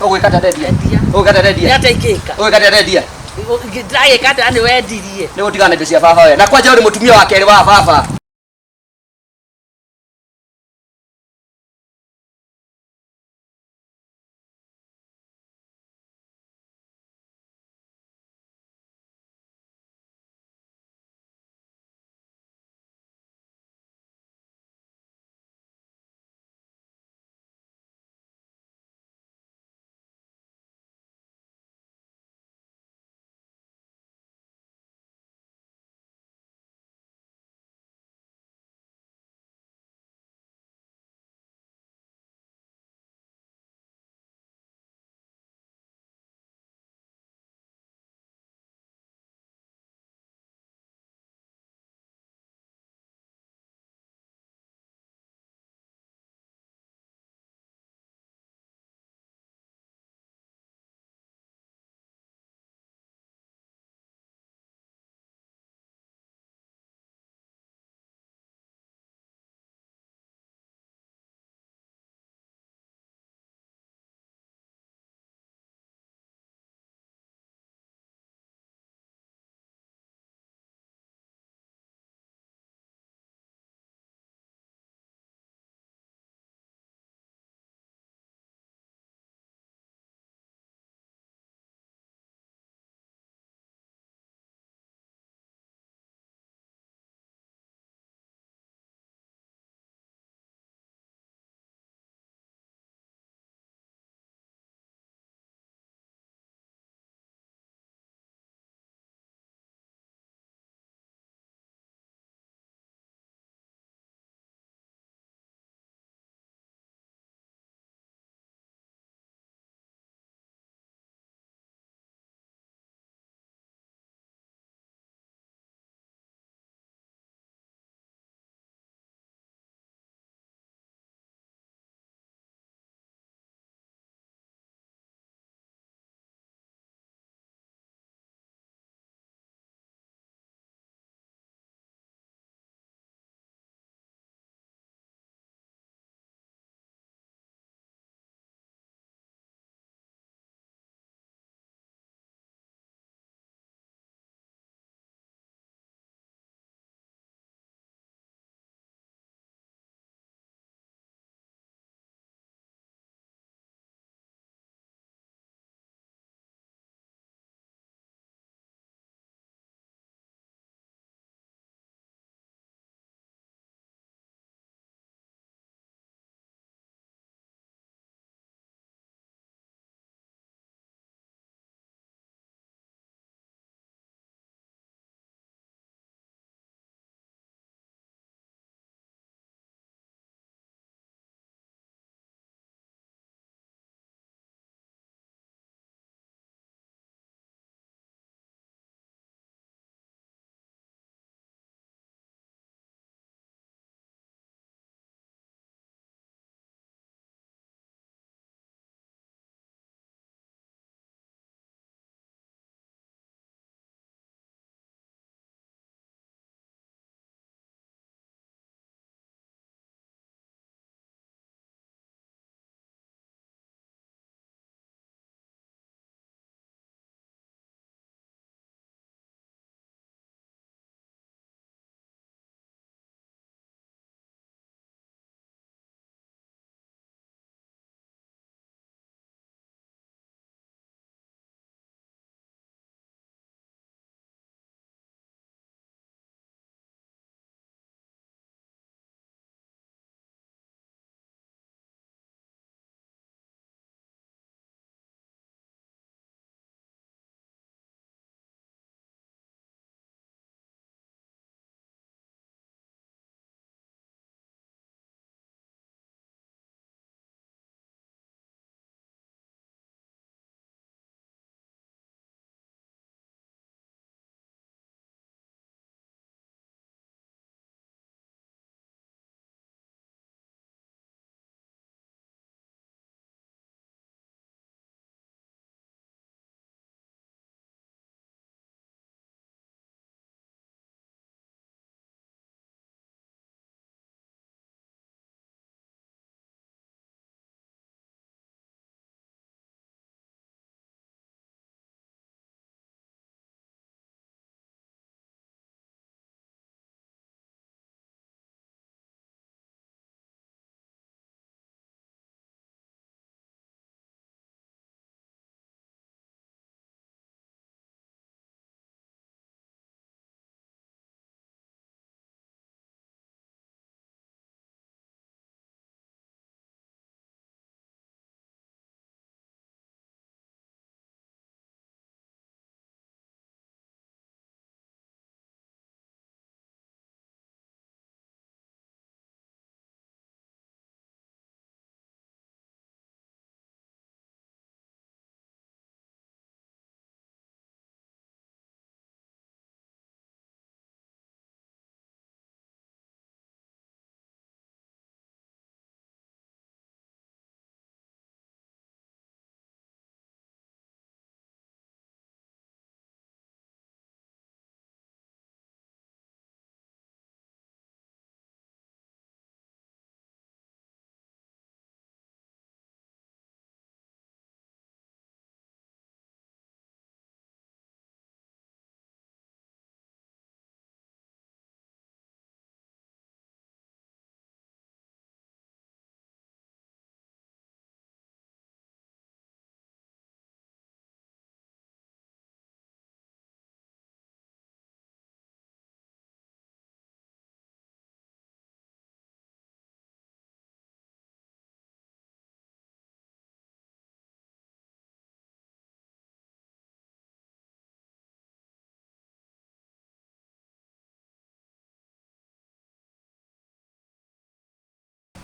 Ũgwĩka atĩa ndendia? Ũgwĩka atĩa ndendia? Nĩ atĩa ingĩka? Ũgwĩka atĩa ndendia? Ndĩragĩka atĩa nĩ wendirie. Nĩ gũtigana na indo cia baba we. Na kwanja ũrĩ mũtumia wa kerĩ wa baba.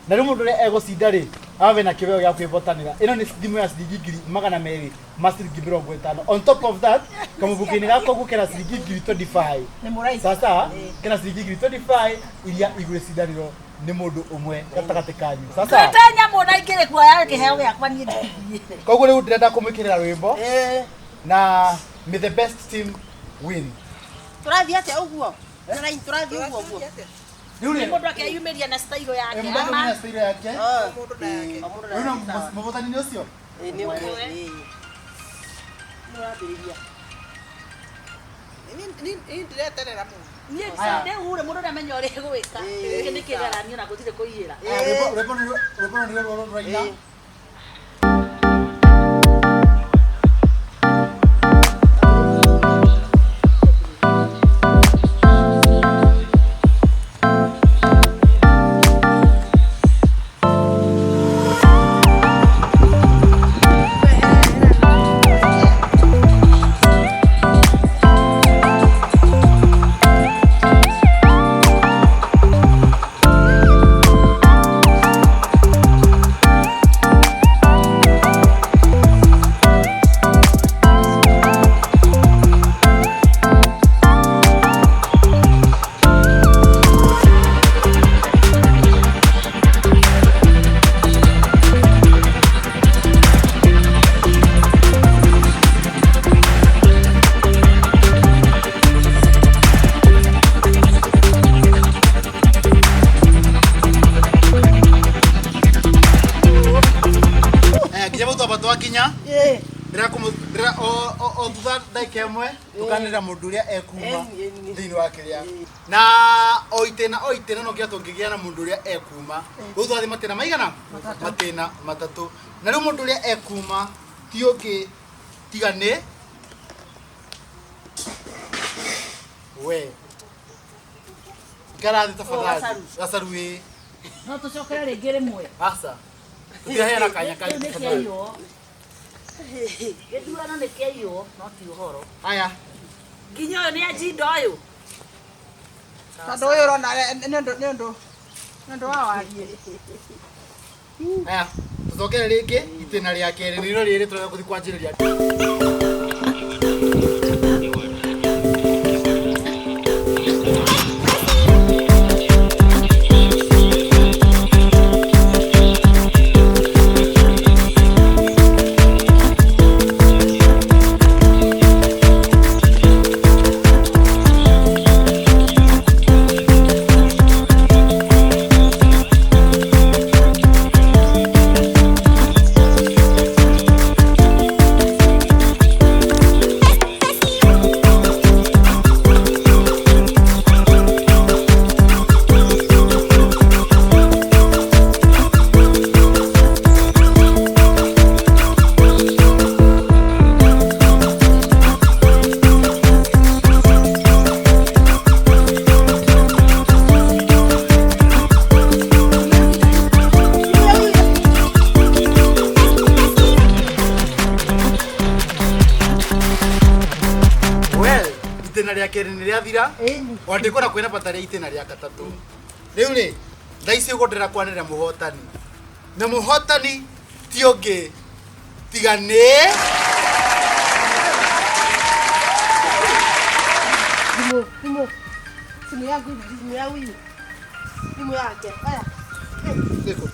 Na rĩu mũndũ ũrĩa egũcinda rĩ, abe na kĩheo gĩa kwĩhotanĩra. Ĩno nĩ thimũ ya ciringi 250,000. On top of that, kamũbuku-inĩ gakwa ũguo kena ciringi 25,000. Nĩ mũraika. Sasa kena ciringi 25,000 iria igwĩcindanĩrwo nĩ mũndũ ũmwe gatagatĩ kanyu. Sasa Twĩte nyamũ na ingĩrĩ kuoya kĩheo gĩakwa niĩ ndithiĩ. Koguo rĩu ndĩrenda kũmwĩkĩrĩra rwĩmbo na may the best team win. Tũrathiĩ atĩa ũguo? Tũrathiĩ ũguo ũguo. Rĩu rĩ, Mũndũ akeyumĩria na style yake. Mũndũ Ama na style yake. Rĩu no mũhotani nĩ ũcio? Nĩ ũmwe. Nĩ ũrambĩrĩria. Niĩ ndireterera mũno. Niĩ ndĩhure mũndũ ndamenya ũrĩa egwĩka. Gĩkĩ nĩ kĩgeranio na gũtirĩ kũiyĩra. Rwĩmbo nĩ rũrũ rũraina. Nginya bau twamba twakinya ndĩra o thutha ndagĩka ĩmwe tũkanĩrĩra mũndũ ũrĩa ekuma thĩinĩ wa kĩrĩa na o itĩna o itĩna no nginya tũngĩgĩa na mũndũ ũrĩa ekuma. Rĩu twathiĩ matĩna maigana? Matĩna matatũ. Na rĩu mũndũ ũrĩa ekuma ti ũngĩ tiga nĩ we. Ikara thĩ tafadhali. Gacaru ĩ. No tũcokere rĩngĩ rĩmwe. Aca. Tũtiraheana kanya kangĩ Kĩu nĩ tafadhali. kĩaiywo. Gĩthurano nĩ kĩaiywo no ti ũhoro. Aya. Nginya ũyũ nĩ anjinda ũyũ. Tondũ ũyũ ũrona nĩ ũndũ wa wariĩ. Aya, tũcokere rĩngĩ itĩna rĩa kerĩ nĩrĩo rĩrĩ tũrenda gũthiĩ kwanjĩrĩria. Well, itĩna rĩa kerĩ nĩ rĩathira. Ona ndĩkwenda kwĩna bata rĩa itĩna rĩa gatatũ. Rĩu rĩ, thaa ici ũguo ndĩrenda kwanĩrĩra mũhotani. Na mũhotani ti ũngĩ tiga nĩ Thimũ. Simu yangu hivi, simu ya huyu. Simu yake. Haya. Nĩkũ?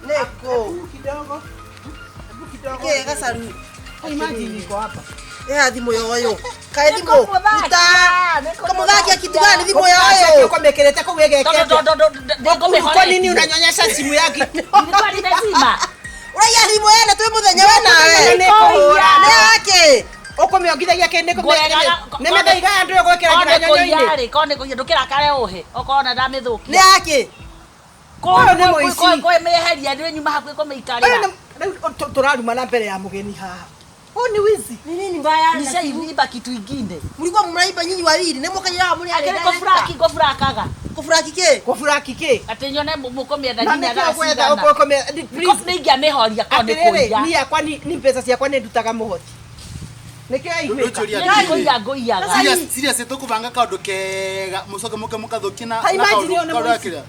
Nĩkũ? Kidogo. Hebu kidogo. Kĩ gacaru? Imagine iko hapa. Ĩha thimũ ya ũyũ. Kaĩ thimũ? Ruta. Kamũthakia kitu gani thimũ ya ũyũ? Ũkamĩkĩrĩte kũu ĩgekete. Kwa nini unanyonyesha simu yake? Nilikuwa nimezima. Ũraiya thimũ yene twĩ mũthenya we nawe. Nĩ kũhũra. Nĩ yake. Ũkũmĩongithagia kĩ nĩ nĩ mĩthaiga ya andũ ĩgwĩkĩra nginya nyonyo-inĩ. Korwo nĩ kũiya ndũkĩrakare ũhe okorwo na ndamĩthũkia. Nĩ yake. Ũyũ nĩ mũici. Kũmĩeheria nĩ nyuma hakuhĩ kũmĩikarĩra. Rĩu tũrarumana mbere ya mũgeni haha. Huu ni wizi. Ni nini mbaya? Nishaiba kitu ingine. Mlikuwa mnaiba nyinyi wawili. Nĩ mũkaira mũrĩ Akĩrĩ kũburaki ngũburakaga. Kũburaki kĩ? Kũburaki kĩ? Atĩ nyone mũkũmĩenda Na nginya nĩkĩo thaa gwetha cigana. ũkũmĩ Please nĩ ingĩamĩhoria korwo nĩ Atĩrĩrĩ, kũiya. niĩ yakwa ni mbeca ciakwa nĩ ndutaga mũhoti. Nĩkĩo yaiguĩka. Ndũnjũria Nĩ atĩrĩrĩ. kũiya ngũiyaga. Serious, serious tũkũbanga kaũndũ kega mũcoke mũke mũkathũkie na Ta na imagine kaũndũ ũyũ nĩ kaũndũ mũici. gakĩrĩa.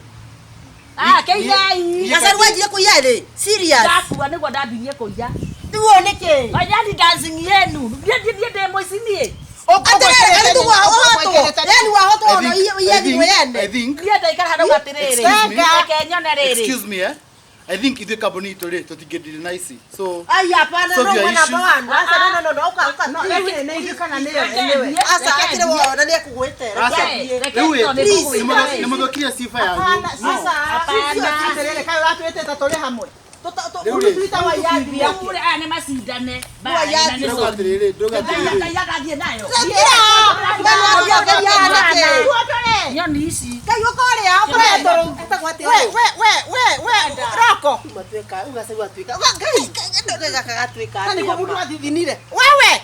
Ah, keiai. Gacaru wanjire kũiya rĩ serious Ndakua nĩguo ndambirie kũiya. rĩu nĩkĩ Wanyani dancing yenu. Niĩ niĩ niĩ ndĩ mũici niĩ. Atĩrĩrĩ, arĩ tu wahotwo yani wahotwo I ona think- iye I thimũ think- yene I think Niĩ ndaikara handũ atĩrĩrĩ. Excuse me. Reke nyone rĩrĩ. Excuse me, eh? I think ithuĩ kambuni itũ rĩ tũtingĩndiri na ici so Ai hapana Solve no your mwana issues. bwana asa no no no no uka uka No, rĩu nĩ ithuĩ kana nĩyo anyway. asa akire wona nĩ ekũgwĩte Asa, Reke rĩu ĩ, tondũ nĩ nĩ mũthũkirie sifa yanyu. Hapana, No. sasa. Hapana. Atĩrĩrĩ, kaĩ ũratwĩtĩte tũrĩ hamwe. Rĩu rĩ, Tũtwĩta waiyathi Rĩu rĩ, aya nĩ macindane. Mbara na nĩ ndĩrauga soni. atĩrĩrĩ, ndĩrauga atĩrĩrĩ. Ngai agathiĩ nayo. Nyoni ici. Ngai ũkorĩa We, we, we, we, we, Roko. Na nĩguo mũndũ athithinire. Wewe.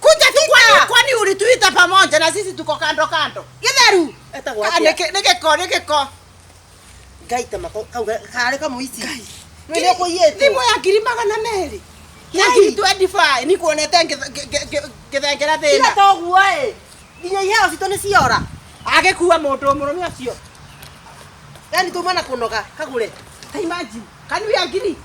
Kuja tu kwani kwani ulituita pamoja na sisi tuko kando kando. Gĩtheru Ah, nĩ gĩko nĩ gĩko. Ngai tamako kau karĩ kamũici nĩ ũkũiyĩtwo Thimũ ya 200,000. Ya ngiri 25 nikuonete ngĩthengera tiga thĩna. toguo ĩ nginya iheo citũ nĩ ciora Agĩkua mũndũ mũrũme ũcio. yani tuma na kũnoga kagũre Ta imagine. Kanu ya ngiri.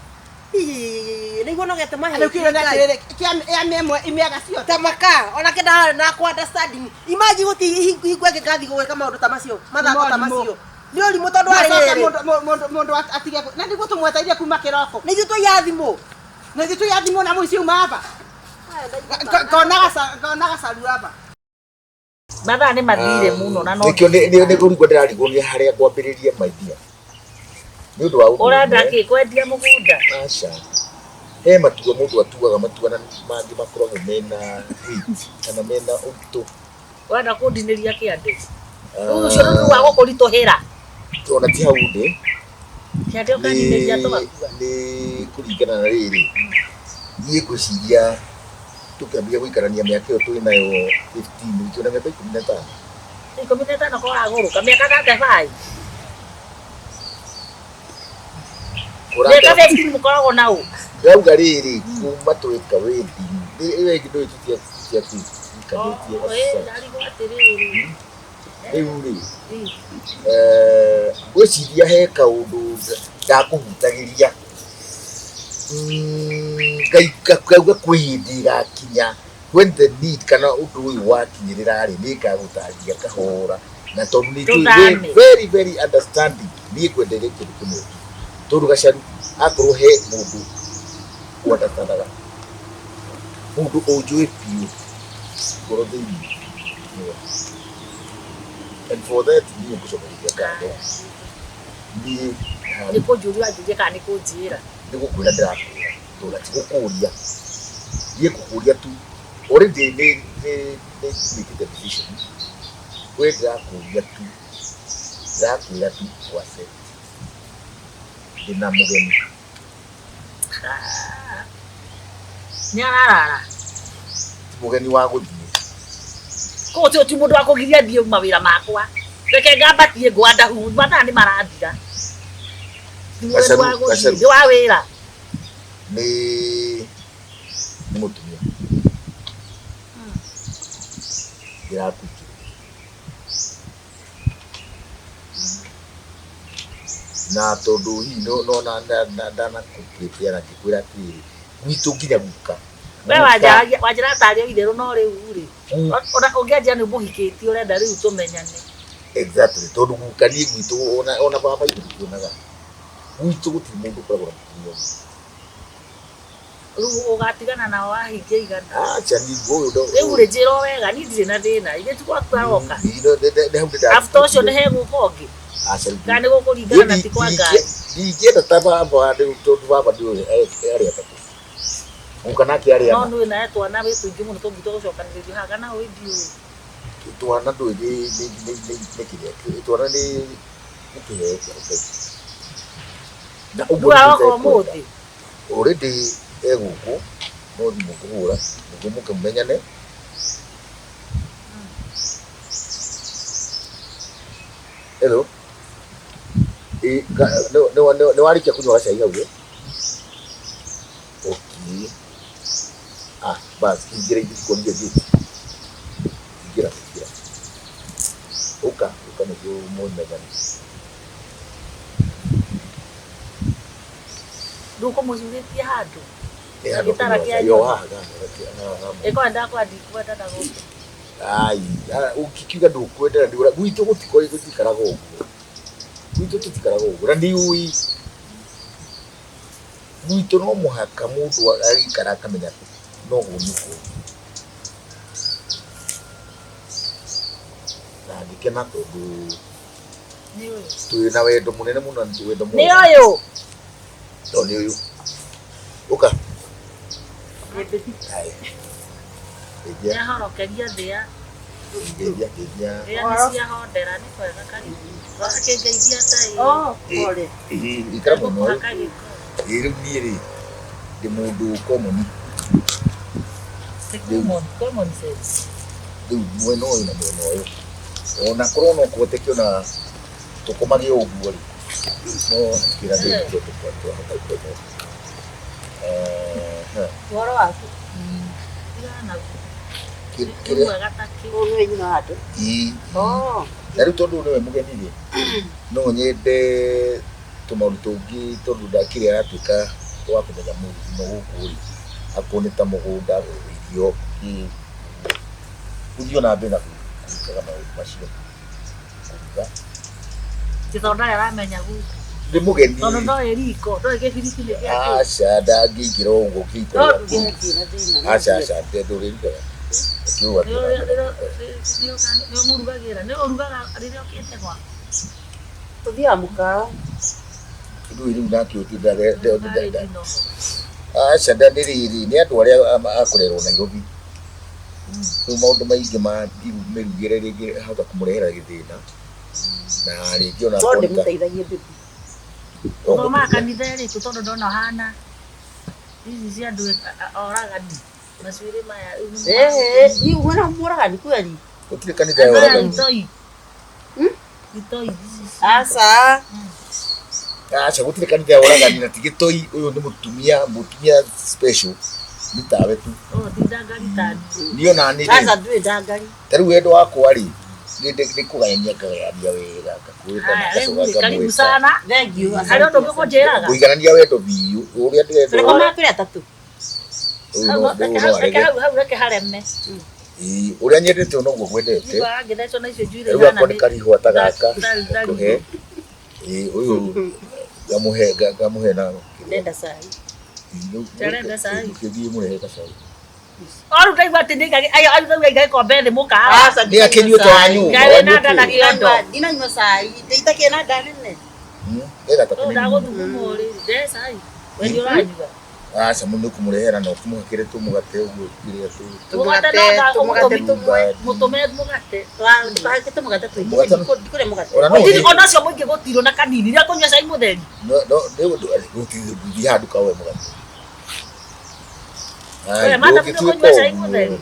nĩguo nogete Rĩu kĩũria nĩ atĩrĩrĩ, kĩa ya mĩemwe imĩaga ciothe. tamaka ona kenda na kwa understanding imagine guti hingo ĩngĩ ngathi gwĩka maũndũ ta macio mathako ta Nĩ macio nĩ ũrimũ tondũ arĩ Acoke rĩrĩ mũndũ mũndũ mũndũ atige na nĩguo tũmweteire kuma kĩroko. nĩ ithuĩ twaiya thimũ Na ithuĩ tũiya thimũ na mũici uma aba. Ngona gacaru aba. Mathaa nĩ mathire mũno na no. Nĩkĩo nĩ kũrigwo ndĩrarigwo nĩ harĩa ngwambĩrĩria maidia nĩ ũndũ wa ũndũ Ũrenda ũmwe. kĩ kwendia mũgũnda? Aca he matua mũndũ atuaga matua na mangĩ makoragwo mena weight kana mena ũritũ. Ũrenda kũndinĩria kĩande? Rĩu ũcio nĩ wa gũkũritũhĩra. Ona ti hau ndĩ Kĩande ũkandinĩria tũgakua. nĩ kũringana na rĩrĩ niĩ ngwĩciria tũkĩambia gũikarania mĩaka ĩyo twĩ nayo 15 twĩna mĩaka 15 15 ko ũragũrũka mĩaka 35. Mĩaka 15 mũkoragwo na ũ? Ndauga rĩrĩ kuma twĩka wedding ĩyo ĩngĩ ndũĩ tũtiakikanĩtie Ĩ, ndarigwo atĩrĩrĩ. rĩu rĩ ngwĩciria he kaũndũ ndakũhutagĩria ngauga kwĩ hĩndĩ ĩgakinya when the need kana ũndũ ũyũ wakinyĩrĩra rĩ nĩngagũtarĩria kahora na tondũ nĩ njũĩ Tũthame. wĩ very very understanding niĩ ngwendeire kĩndũ kĩmwe tu tondũ Gacaru akorwo he mũndũ ũandastandaga mũndũ ũnjũĩ biũ ngoro thĩinĩ nĩwe. And for that niĩ ngũcokeria ngatho niĩ Nĩ kũnjũria ũranjũria kana nĩ kũnjĩra? nĩ gũkwĩra ndĩrakwĩra tondũ ti gũkũria niĩ ngũkũria tu already nĩ nĩ nĩ mĩkĩte decision we ndĩrakũria tu ndĩrakwĩra tu ku accept ndĩna mũgeni Nĩ ararara. ti mũgeni wa gũthiĩ Koguo ti ti mũndũ wa kũgiria thiĩ mawĩra makwa. Reke ngambatie ngwandahu mathaa nĩ marathira. Ti mũgeni wa Gacaru, gũthiĩ, Gacaru. nĩ wa wĩra. nĩ nĩ mũtumia ndĩrakuikĩrĩria na tondũ hihi no ndanakũprepare na ngĩkwĩra atĩrĩrĩ gwitũ nginya guka We wanjaragia wanjĩra tarĩ o itherũ no rĩu rĩ. Ona ũngĩanjĩra nĩ ũmũhikĩtie ũrenda rĩu tũmenyane. Exactly tondũ guka niĩ gwitũ ona baba itũ tũtionaga gwitũ gũtirĩ mũndũ ũkoragwo na mũtumia ũmwe. Rĩu ũgatigana nao wahingia igana. Aca niĩ ũyũ Rĩu rĩ njĩra o wega niĩ ndirĩ na thĩna. Ithe ti gwaku aroka. Nĩ hau nĩ After ũcio nĩ hegũka ũngĩ. Aca rĩu Kana nĩ gũkũringana na ti kwa ngari. Ndingĩenda ta baba rĩu tondũ baba nĩ arĩ atatũ guka nake arĩ No ana nĩ nawe twana wĩ tũingĩ mũno tũngĩtua gũcokanĩrĩrio haha kana ũĩ ndiũĩ. Twana ndũĩ nĩ kĩrĩa twana nĩ kĩheo kĩa Ngai na ũguo Rĩu nĩguo aroka itekwenda. ũmũthĩ. Already e gũkũ no thimũ ngũhũra nĩguo mũke mũmenyane hello ĩ nĩ warĩkia kũnyua gacai hau ĩ okay ah Bas ingĩra ithiĩ tukuonie gate. Ingĩra, ingĩra. Ũka, ũka nĩguo mũmenyane. Rĩu ũkũmũcurĩtie handũ. Nĩ handũ Gĩtara kũnyua kĩa cai. nyoni. Yo, haha, haha, haha, haha. Ĩkorwo ndakwenda ndikwenda na gũkũ. Ai, ũkiuga ndũkwenda na ndĩũra gwitũ gũtikora gũtikaraga ũguo. Gwitũ tũtikaraga ũguo na ndiũĩ. Gwitũ no mũhaka mũndũ agĩikara akamenya no ũguo nĩguo. Na ngĩkena tondũ Nĩ ũyũ. twĩ na wendo mũnene mũno na nĩ wendo Nĩ mwega. ũyũ. No nĩ ũyũ. Ũka. Haya. Geithia, Nĩahorokeria thĩa. geithia, geithia. Thĩa nĩ ciahondera nĩ kwega karibu. Akĩngeithia ta ĩ. Oh, pole. Ĩĩ, ikara mwena ũyũ. Gũkũhaka gĩko. Ĩĩ, rĩu niĩ rĩ ndĩ mũndũ common. Ti common, common sense. Rĩu mwena ũyũ na mwena ũyũ ona korwo no kũhoteke ona tũkomage ũguo rĩ no kĩra ndĩ twahota gũkoma. Ũhoro waku? Tigana naguo. Nĩ Kĩrĩa mwega ta kĩ. Ũyũ nĩwe nyina wa andũ. ĩĩ Oh. na rĩu tondũ nĩwe mũgeni rĩ no nyende tũmaũndũ tũngĩ tondũ ndakĩrĩ aratuĩka wa kũmenya mũno gũkũ rĩ akorwo nĩ ta mũgũnda irio kĩ gũthiĩ ona mbere na gwĩkaga maũndũ macio kũruga Gĩthonda aramenya gũkũ. ndĩ mũgeni Tondũ ndoĩ riko, ndoĩ gĩbiriti nĩ gĩa kĩ. aca ndangĩingĩra ũguo No kĩikorera nduge. Ndirĩ na thĩna. aca aca ndũrĩrugaga ũkiuga Nĩ ũmũrugagĩra, nĩ ũrugaga rĩrĩa ũkĩte gwaku. Tũthiaga mũkawa. rĩu rĩu nake Ndarĩ ndinoho. aca nda nĩ rĩrĩ nĩ andũ arĩa akũrerwo Nairobi rĩu maũndũ maingĩ ma mĩrugĩre rĩngĩ ahota kũmũrehera gĩthĩna na rĩngĩ ona No akorwo nĩ ta- ndĩmũteithagie bibi. no Ũthomaga mũteithia. kanitha ĩrĩkũ tondũ ndona ũhana ici cia andũ oragani macuĩrĩ maya rĩu nĩ Eh, ni wena mũragani kweli? Gũtirĩ kanitha ya Aya oragani. itoi. Itoi ici Aca. Aca gũtirĩ kanitha ya oragani na ti gĩtoi ũyũ nĩ mũtumia mũtumia special nĩ tawe tu. Oh, ti ndangari ta niĩ. Niĩ ona niĩ rĩ, Aca ndũrĩ ndangari. ta rĩu wendo wakwa rĩ nĩ kũgayania ngagayania wega ngakwenda na Haya, rĩu ngacoka rĩ, karibu ngamwĩta. sana. Thank you. Harĩ ũndũ ũngĩ ũkũnjĩraga? Kũiganania wendo biũ ũrĩa ndĩrenda Tũrĩ twĩ atatũ. ũyũ Hau, no reke ũyũ no hau, reke arege. hau, hau reke hareme. Ĩĩ, ũrĩa nyendete ũyũ noguo ngwendete. Nĩguo angĩthecwo na icio njuĩrĩ Rĩu ihana akwa nĩ nĩ- karihũa ta gaka Ndari- ngũhe. Ĩĩ, ũyũ ngamũhe ngamũhe na Ndenda cai. Ndarenda cai. Ũkĩthiĩ mũrehe gacai. O rĩu ndaigua atĩ nĩ ayo ayo ndaigua aiga gĩkombe thĩ mũkawa. Aca Nĩ akĩnyue to anyue. Ngai wĩna nda na kĩondo. Ndinanyua cai. Ndĩitakĩe na nda nene. Ega ta Ũyũ kanini. ndagũthuguma rĩ, nde cai. We nĩ ũranyua. Aca mũno kũmũrehera na ũkĩmũhakĩre tũmũgate ũguo kĩrĩa tũ Mũgate no nda- Tũmũgate tũmwe. Mũtũme mũgate. Ndũkahake tũmũgate tũingĩ. Mũgate- Ndikũrĩa mũgate. Ona no Gũtirĩ ũthĩe- ona ũcio mũingĩ gũtirĩ na kanini. Rĩrĩa kũnyua cai mũtheri. no no rĩu gũthiĩ handũ kaoe mũgate. Ai, We, madam, ndũngĩtuĩka nĩũkũnyua cai ũguo. mũtheri?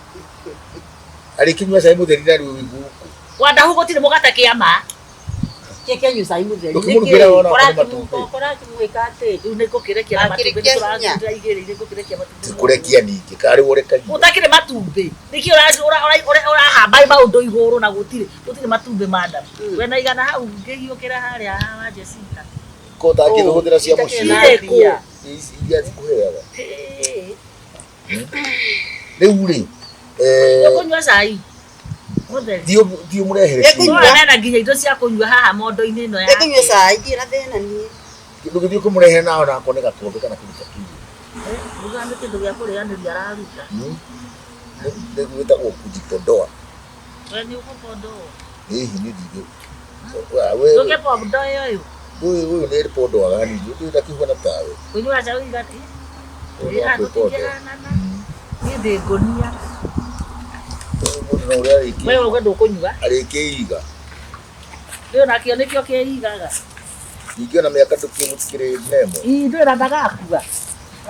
Arĩkĩnyua cai mũtheri na rĩu gũkũ. Wandahu gũtirĩ mũgate kĩama. Kĩĩ kĩanyua cai mũtheri? Ũkĩmũrugĩra ona okorwo nĩ matumbĩ. Kũrakĩmwĩka atĩ. Rĩu nĩ ngũkĩrekia na matumbĩ Akĩrekia hinya. nĩtũragĩra igĩrĩ nĩ ngũkĩrekia matumbĩ. Ti kũrekia ningĩ karĩ ũrekagia. Gũtakĩrĩ matumbĩ. Nĩkĩ ũrahamba maũndũ igũrũ na gũtirĩ gũtirĩ matumbĩ madam. We na igana hau ngĩhiũkĩra harĩa ha Jessica. Ko ũtangĩhũthĩra cia mũciĩ. Irĩ kũ? Ici iria cikũheaga. Hĩ. Rĩu rĩ, eh, Ũkũnyua cai mũtheri. thiĩ ũmũrehere Ĩkũnyua. kĩndũ. Nona na nginya indo cia kũnyua haha mondo-inĩ ĩno yake. Ndĩkũnyua cai ndirĩ na thĩna niĩ. Ndũgĩthiĩ kũmũrehere na ona akorwo nĩ gakombe kana kĩndũ ta kĩu. Ruga nĩ kĩndũ gĩa kũrĩanĩria araruta. Nĩ gwĩtagwo kujipondoa. We nĩ ũkũbondoa. Hihi nĩ ndingĩ. Ndũngĩbondoa ũyũ. Ũyũ ũyũ nĩ pondoaga hanini, ũyũ ndakĩhuana tawe. Kũnyua cai ũigana. Ũyũ no kwĩpondoa. Tũtingĩhanana. Niĩ ndĩ ngũnia. Ũyũ mũndũ no ũrĩa arĩkĩ- We uge ndũkũnyua. arĩkĩiga. Rĩu nakĩo nĩkĩo kĩigaga. Ningĩ ona mĩaka ndũkĩmũtikĩrĩ nemo. Ii ndũĩ na ndagakua.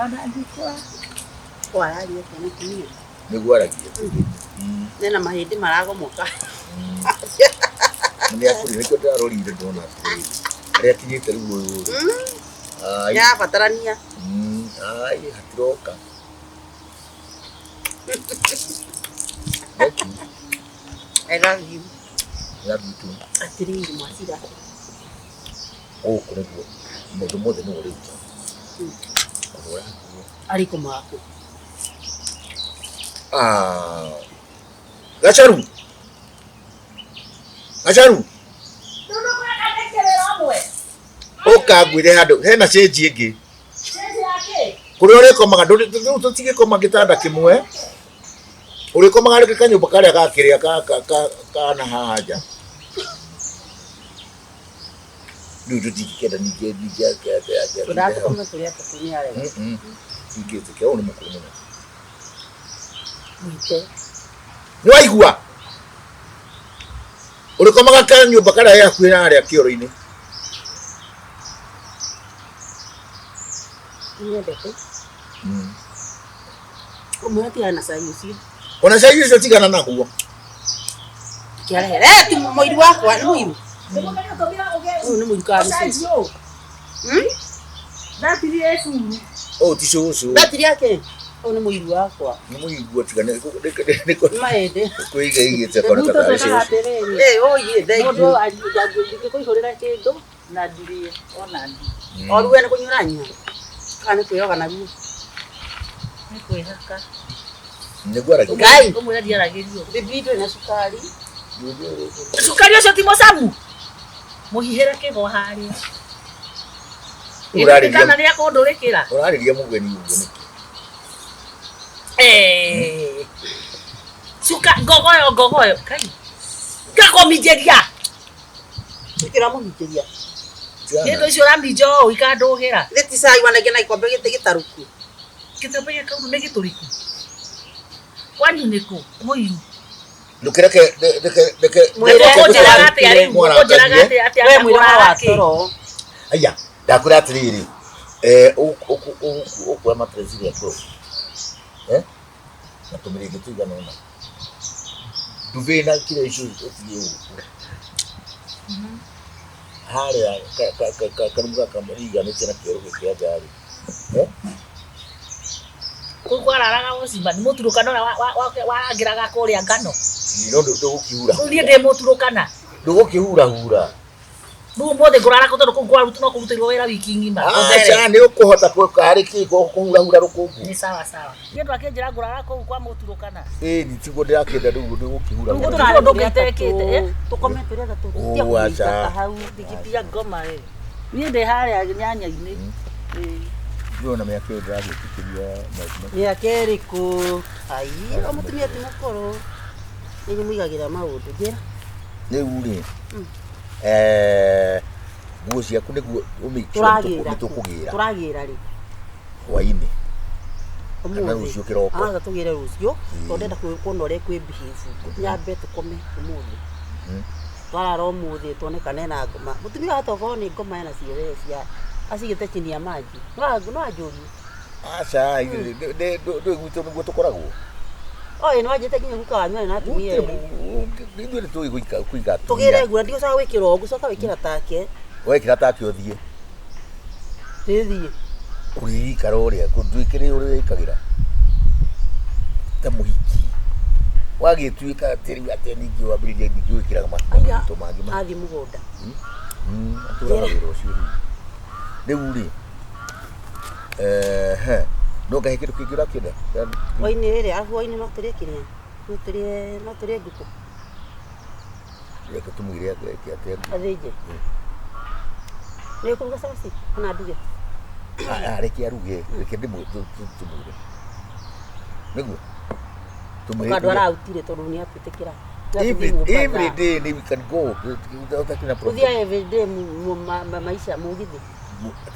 Ona ndikũra. Wararia atĩa mũtumia? Nĩguo aragia. Nena mahĩndĩ maragomoka. Nĩ akũrire nĩkĩo ndĩrarorire ndona atĩrĩrĩ. Harĩa akinyĩte rĩu ũyũ rĩ. Ai, Nĩarabatarania. ai, hatiroka. Thank you. I love you. Love you too. Atiriri mwacira. Gũkũ nĩguo maũndũ mothe nĩwe ũrĩruta. Kũhũra nguo. Arĩ kũmaku. Ah. Gacharu. Gacharu. Ũka ngwĩre handũ hena change ĩngĩ. Kũrĩa ũrĩkomaga rĩu tũtigĩkoma gĩtanda kĩmwe. Ũrĩkomaga rĩngĩ kanyũmba karĩa ga kĩrĩa kana haha nja. Rĩu tũtingĩkenda ningĩ ningĩ atĩ Tũratũkoma tũrĩ atatũ nĩ arega. Ingĩtĩkĩra ũyũ nĩ mũkũrũ mũno. Mwite. Nĩ waigua? Ũrĩkomaga kanyũmba karĩa ge hakuhĩ na harĩa kĩoro-inĩ. Nyendete. Ũmwe tigana na cai ũcio. Ona cai ũcio tigana naguo. Kĩarehe. Eh, ti mũiru wakwa, nĩ mũiru. Ũyũ nĩ mũiru kana nĩ cũcũ? Ũyũ ti cũcũ. Batiri yake. Ũyũ nĩ mũiru wakwa. Nĩ mũiru tiga nĩ Maende. kwĩiga igĩte kona ta tarĩ cũcũ. Eh, oye, thank you. Mũndũ angĩkũihũrĩra kĩndũ na ndirĩe ona ndi. O rĩu we nĩ kũnyua ũranyua? Kana nĩ kwĩyoga naguo? Nĩ kwĩhaka. Nĩguo aragia. Ngai. Ũmwĩre ndiaragĩrio. Bibi ndũrĩ na cukari. Cukari ũcio ti mũcamu. Mũhihĩre kĩgo harĩa. Ũrarĩria Kana nĩ akũndũrĩkĩra. ũrarĩria mũgeni ũguo nĩkĩ? Eh. Cuka ngogoyo ngogoyo. Kai. Ngakũminjĩria. Nĩkĩ ũramũminjĩria? Kĩndũ icio ũraminja ũũ ikandũgĩra. Nĩ ti cai wanengera na ikombe gĩtĩ gĩtarũku. Gĩkombe gĩkĩ nĩ gĩtũrĩku. Kwanyu nĩkũ? Mũiru. Ndũkĩreke reke reke Ũkũnjĩraga atĩa rĩu? Ũkũnjĩraga atĩa atĩa We mwĩra ngũraga wa kĩ? toro. Aya, ndakwĩra atĩrĩrĩ, ũkuoya mattress ĩrĩa ngũrũ. Eh? Na tũmĩrĩngĩ tũigana ũna. Duvet na kĩrĩa icio ũtige gũkũ. Harĩa karumu gaka mariganĩtie na kĩoro gĩkĩ kĩa nja rĩ. Eh? Kũu kwararaga ũcimba nĩ mũturũkana ũrĩa warangĩraga kũrĩa ngano. No ndũgũkĩhura. Rĩu niĩ ndĩ mũturũkana. Ndũgũkĩhurahura. Rĩu ũmũthĩ ngũrara kũ tondũ kũu no kũrutĩrwo wĩra wiki ng'ima. Aca nĩ ũkũhota karĩ kĩ kũhurahura rũkũngũ. Nĩ sawa sawa. Niĩ ndũ akĩnjĩra ngũrara kũu kwa mũturũkana. Ĩĩ ni tiguo ndĩrakĩenda rĩu ndũgũkĩhurahura. Rĩu gũtirĩ ũndũ ũngĩ itekĩte, eh? Tũkome tũrĩ atatũ. Ũ, Tia aca. kũingata hau. Thigitia ngoma ĩ. Niĩ ndĩ harĩa nyanya-inĩ. Ndĩrona mĩaka ĩyo ndĩragĩtĩkĩria maũndũ Mĩaka ĩrĩkũ? Ai, o mũtumia ti mũkũrũ. Nĩ mũigagĩra maũndũ. Njĩra. Rĩu rĩ, nguo ciaku nĩguo ũmake sure Tũragĩra. nĩ tũkũgĩra Tũragĩra rĩ. hwainĩ kana Ũmũthĩ. rũciũ kĩroko. Aca tũgĩre rũciũ tondũ ndĩrenda kuona ũrĩa kwĩ behave. Nyambe tũkome ũmũthĩ. Twarara ũmũthĩ tuone kana ena ngoma. Mũtumia wahota gũkorwo nĩ ngoma ena cio we cia acigĩte chini ya maji. No anjũrie. Aca ndũĩ gwitũ nĩguo tũkoragwo. Oĩ nĩ wanjĩte nginya guka wanyu arĩ na atumia erĩ. Ithuĩ nĩ tũĩ kũiga Tũgĩre atumia. nguo ndigũcoka gwĩkĩra ũũ ngũcoka gwĩkĩra take. Wekĩra take ũthiĩ. Ndĩthiĩ. Ũrĩikara ũrĩa ndwĩkĩre ũrĩa wĩkagĩra ta mũhiki. Wagĩtuĩka atĩ rĩu atĩ ningĩ wambĩrĩria ningĩ gwĩkĩraga Aya, maũndũ mangĩ ma athiĩ mũgũnda. Atũraga wĩra ũcio rĩu. Rĩu rĩ, no ngahe kĩndũ kĩngĩ ũrakĩenda? Hwainĩ rĩ, arabu hwainĩ no tũrĩe kĩrĩa? No tũrĩe no tũrĩe ngũkũ. Reke tũmwĩre eke atĩa. Athĩnje. Nĩ ũkũruga cabaci kana nduge? Reke aruge, reke tũmwĩre. Nĩguo? Tũmwĩre. Ũkandwara out rĩ tondũ nĩ atwĩtĩkĩra. Every day we can go. Ũtakĩrĩ na problem. Gũthiĩ every day maisha mũgithi.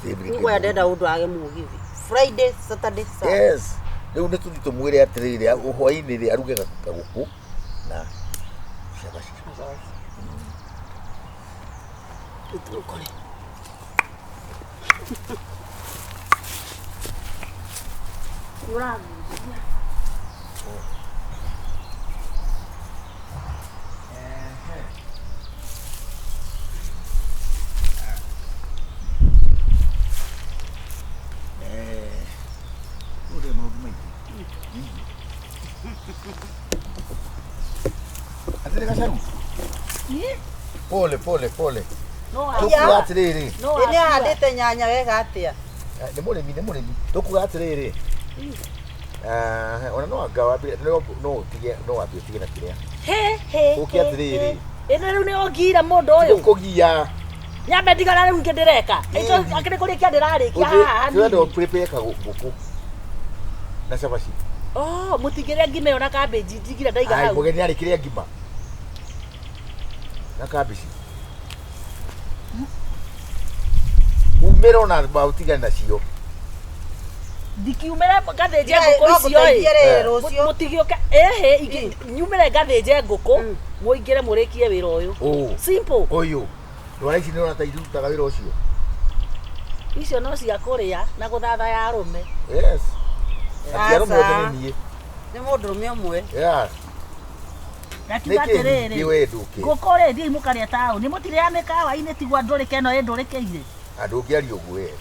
Every day. Nĩkũrĩa ndenda ũndũ age mũgithi. Friday, Saturday, Sunday. Yes. Rĩu nĩ tũthiĩ tũmwĩre atĩrĩrĩ, hwainĩ rĩ aruge kagũkũ na cabaci. Tũkore. Ũrangunjia. Ũrĩa maũndũ maingĩ. Atĩrĩrĩ gacaru. Pole pole pole. No Tũkuga atĩrĩrĩ. No Ĩ nĩ ahandĩte nyanya wega atĩa? Nĩ mũrĩmi nĩ mũrĩmi. Tũkuga atĩrĩrĩ. Ona no anga wambire no no ũtige no wambie ũtige na kĩrĩa. He he. Ũke atĩrĩrĩ. Ĩno rĩu nĩ ũngiira mũndũ ũyũ. Gũkũgia. Nyambe ndigana rĩu ingĩ ndĩreka. Icio akĩrĩ kũrĩkia ndĩrarĩkia haha Tũrenda hanini. prepare ngũkũ. Na cabaci. Oh, mũtingĩrĩa ngima ĩyo na cabbage ndigire ndaiga Ai hau. mũgeni arĩkĩrĩa ngima. Na kambici. Umĩre ona ũtigane nacio. Ndikiumĩre ngathĩnje Ĩ, ngũkũ no icio ngũteithie ĩ. rĩ, rũciũ. Mũtigĩũke ĩhĩ nyumĩre ngathĩnje ngũkũ mũingĩre mũrĩkie wĩra ũyũ. Ũũ. Simple. Ũyũ. Ndwara ici nĩ ũrata irutaga wĩra ũcio. Icio no cia kũrĩa na gũthathaya arũme. Yes. Ati arũme othe Aca. nĩ niĩ. Nĩ mũndũrũme ũmwe. Yeah. Ndakiuga Nĩkĩ atĩrĩrĩ. ningĩ we ndũkĩ? Ngũkũ rĩ thiĩi mũkarĩe taũni. Mũtirĩa mĩkawa-inĩ tigwa ndũrĩke ĩno ĩndũrĩkĩire. Andũ ũngĩaria ũguo we.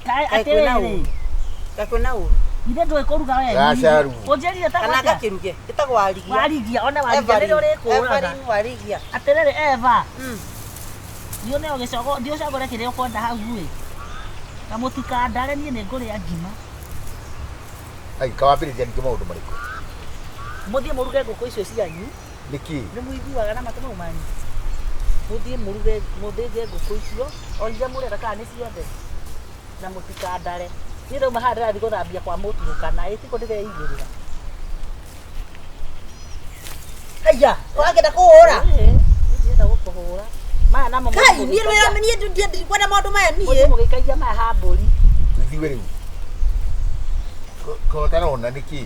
Kaĩ Kaĩ kwĩna atĩrĩrĩ. ũru? Kaĩ kwĩna ũru? Ithe ndũĩ kũruga we. Gacaru. Ũnjĩrire ta Kana gwatĩa? ngakĩruge. Ĩtagwo warigia. Warigia ona warigia nĩrĩo ũrĩkũraga. Everin warigia. Atĩrĩrĩ Eva. Thiĩ ũneo gĩcogo, thiĩ ũcagũre kĩrĩa ũkwenda hau ĩ. Na mũtikandare niĩ nĩ ngũrĩa ngima. Ai kawambĩrĩria ningĩ maũndũ marĩkũ? Mũthiĩ mũruge ngũkũ icio cianyu. Nĩkĩ? Nĩ mũiguaga na matũ mau manyu. Mũthiĩ mũruge mũthĩnje ngũkũ icio o iria mũrenda kana nĩ ciothe. Na mũtikandare. Niĩ ndauma haha ndĩrathiĩ gũthambia kwa mũturũkana ĩ tiko ndĩreigĩrĩra. Haiya, ũrakĩenda kũhũra? Ĩĩ, niĩ ndirenda gũkũhũra. Maya namo Kai, niĩ wĩra niĩ ndikwenda maũndũ maya niĩ. Mũthiĩ mũgĩikagia maya ha mbũri. Ithuĩ rĩu. Ko ũtarona nĩkĩ?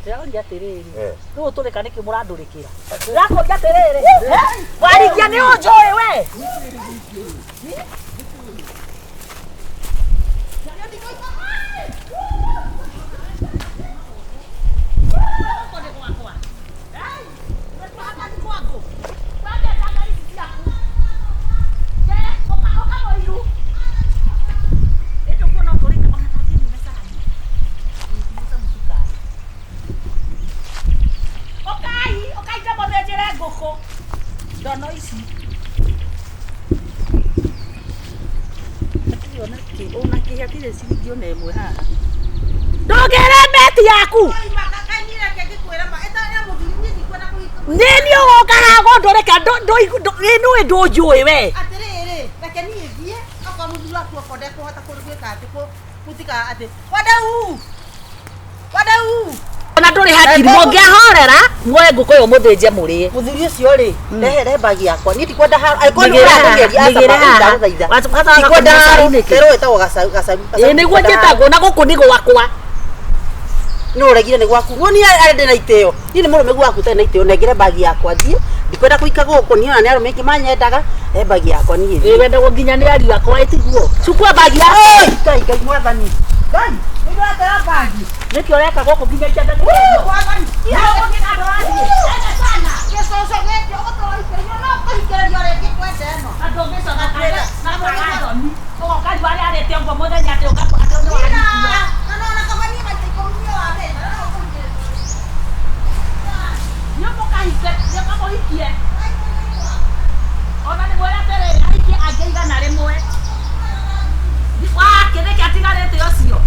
Ndĩraũria atĩrĩrĩ. Eh. Rĩu ũtũrĩka nĩkĩ mũrandũrĩkĩra? Ndĩrakũria atĩrĩrĩ. Warigia nĩ ũnjũĩ we. Ũkai, ũkai ndamũthĩnjĩre ngũkũ. Ndono ici. Hatirĩ ona kĩ, ona kĩ hatirĩ ciringi ona ĩmwe haha. Ndongerere meti yaku. Nĩ niĩ ũgoka haha gũndũrĩka nĩ nĩũĩ ndũnjũĩ we. Atĩrĩrĩ, reke niĩ thiĩ okorwo mũthuri waku okorwo ndekũhota gwĩka atĩ gũtika atĩ wadau wadau Ona ndũrĩ hakiri mũngĩahorera muoe ngũkũ ĩyo mũthĩnje mũrĩe. Mũthuri ũcio rĩ, rehe bagi yakwa niĩ ndikwenda haro angĩkorwo nĩ Mĩgĩre haha, ũrakũgeria aca mĩgĩre haha. ndagũthaitha Wacoka ndikwenda kũnyua haro cai nĩkĩ? rero ĩtagwo gacaru gacaru Ĩĩ nĩguo njĩtagwo na gũkũ nĩ gwakwa. nĩ ũregire nĩ gwaku niĩ arĩa ndĩ na itĩo niĩ nĩ mũrũme gwaku ũtarĩ na itĩo nengere bagi yakwa thiĩ ndikwenda kũika gũkũ niĩ ona nĩ arũme aingĩ manyendaga rehe bagi yakwa niĩ Ĩĩ wendagwo nginya nĩ ariũ akwa ĩtiguo. Cukua bagi yaku. Ngai Ngai mwathani Ngai nĩ ndĩratera bagi Nĩkĩ ũreka gũkũ nginya ikĩenda mwathani gĩcoco gĩkĩ ũgũtũra ikĩrio no kũhingĩrĩrio rĩngĩ kwenda ĩno Andũ ũngĩcoka na thoni. Ũgoka riũa rĩarĩte ũguo mũthenya atĩ ũka atĩ nĩ warigia. na nona kaba niĩ maita ikũmi niĩ wamenya no kũhingĩrĩrio Nĩ ũmũkahike, nĩ ũkamũhikie. Ona nĩ mwĩre atĩrĩrĩ, ahikie angĩ 100. Wake nĩkĩ atigarĩte ũcio?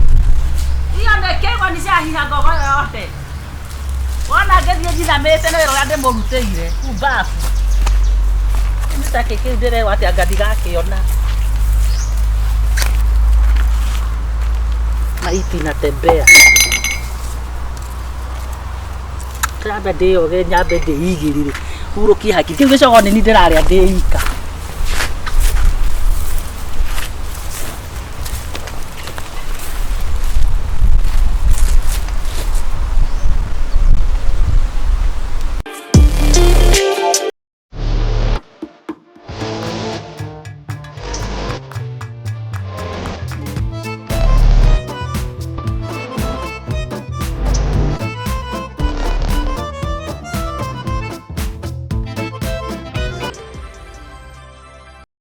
Iyo nĩ kĩgoni ciahiha ngogo yothe. Wona ngĩthiĩ njinamĩte nĩ wĩra ũrĩa ndĩmũrutĩire kumbabu. Nĩ ta kĩ kĩu ndĩrerwo atĩ anga ndigakĩona. Maiti inatembea. Nyambe ndĩyoge nyambe ndĩigĩrĩre hurũkie hakiri kĩu gĩcogo nĩ niĩ ndĩrarĩa ndĩ ika.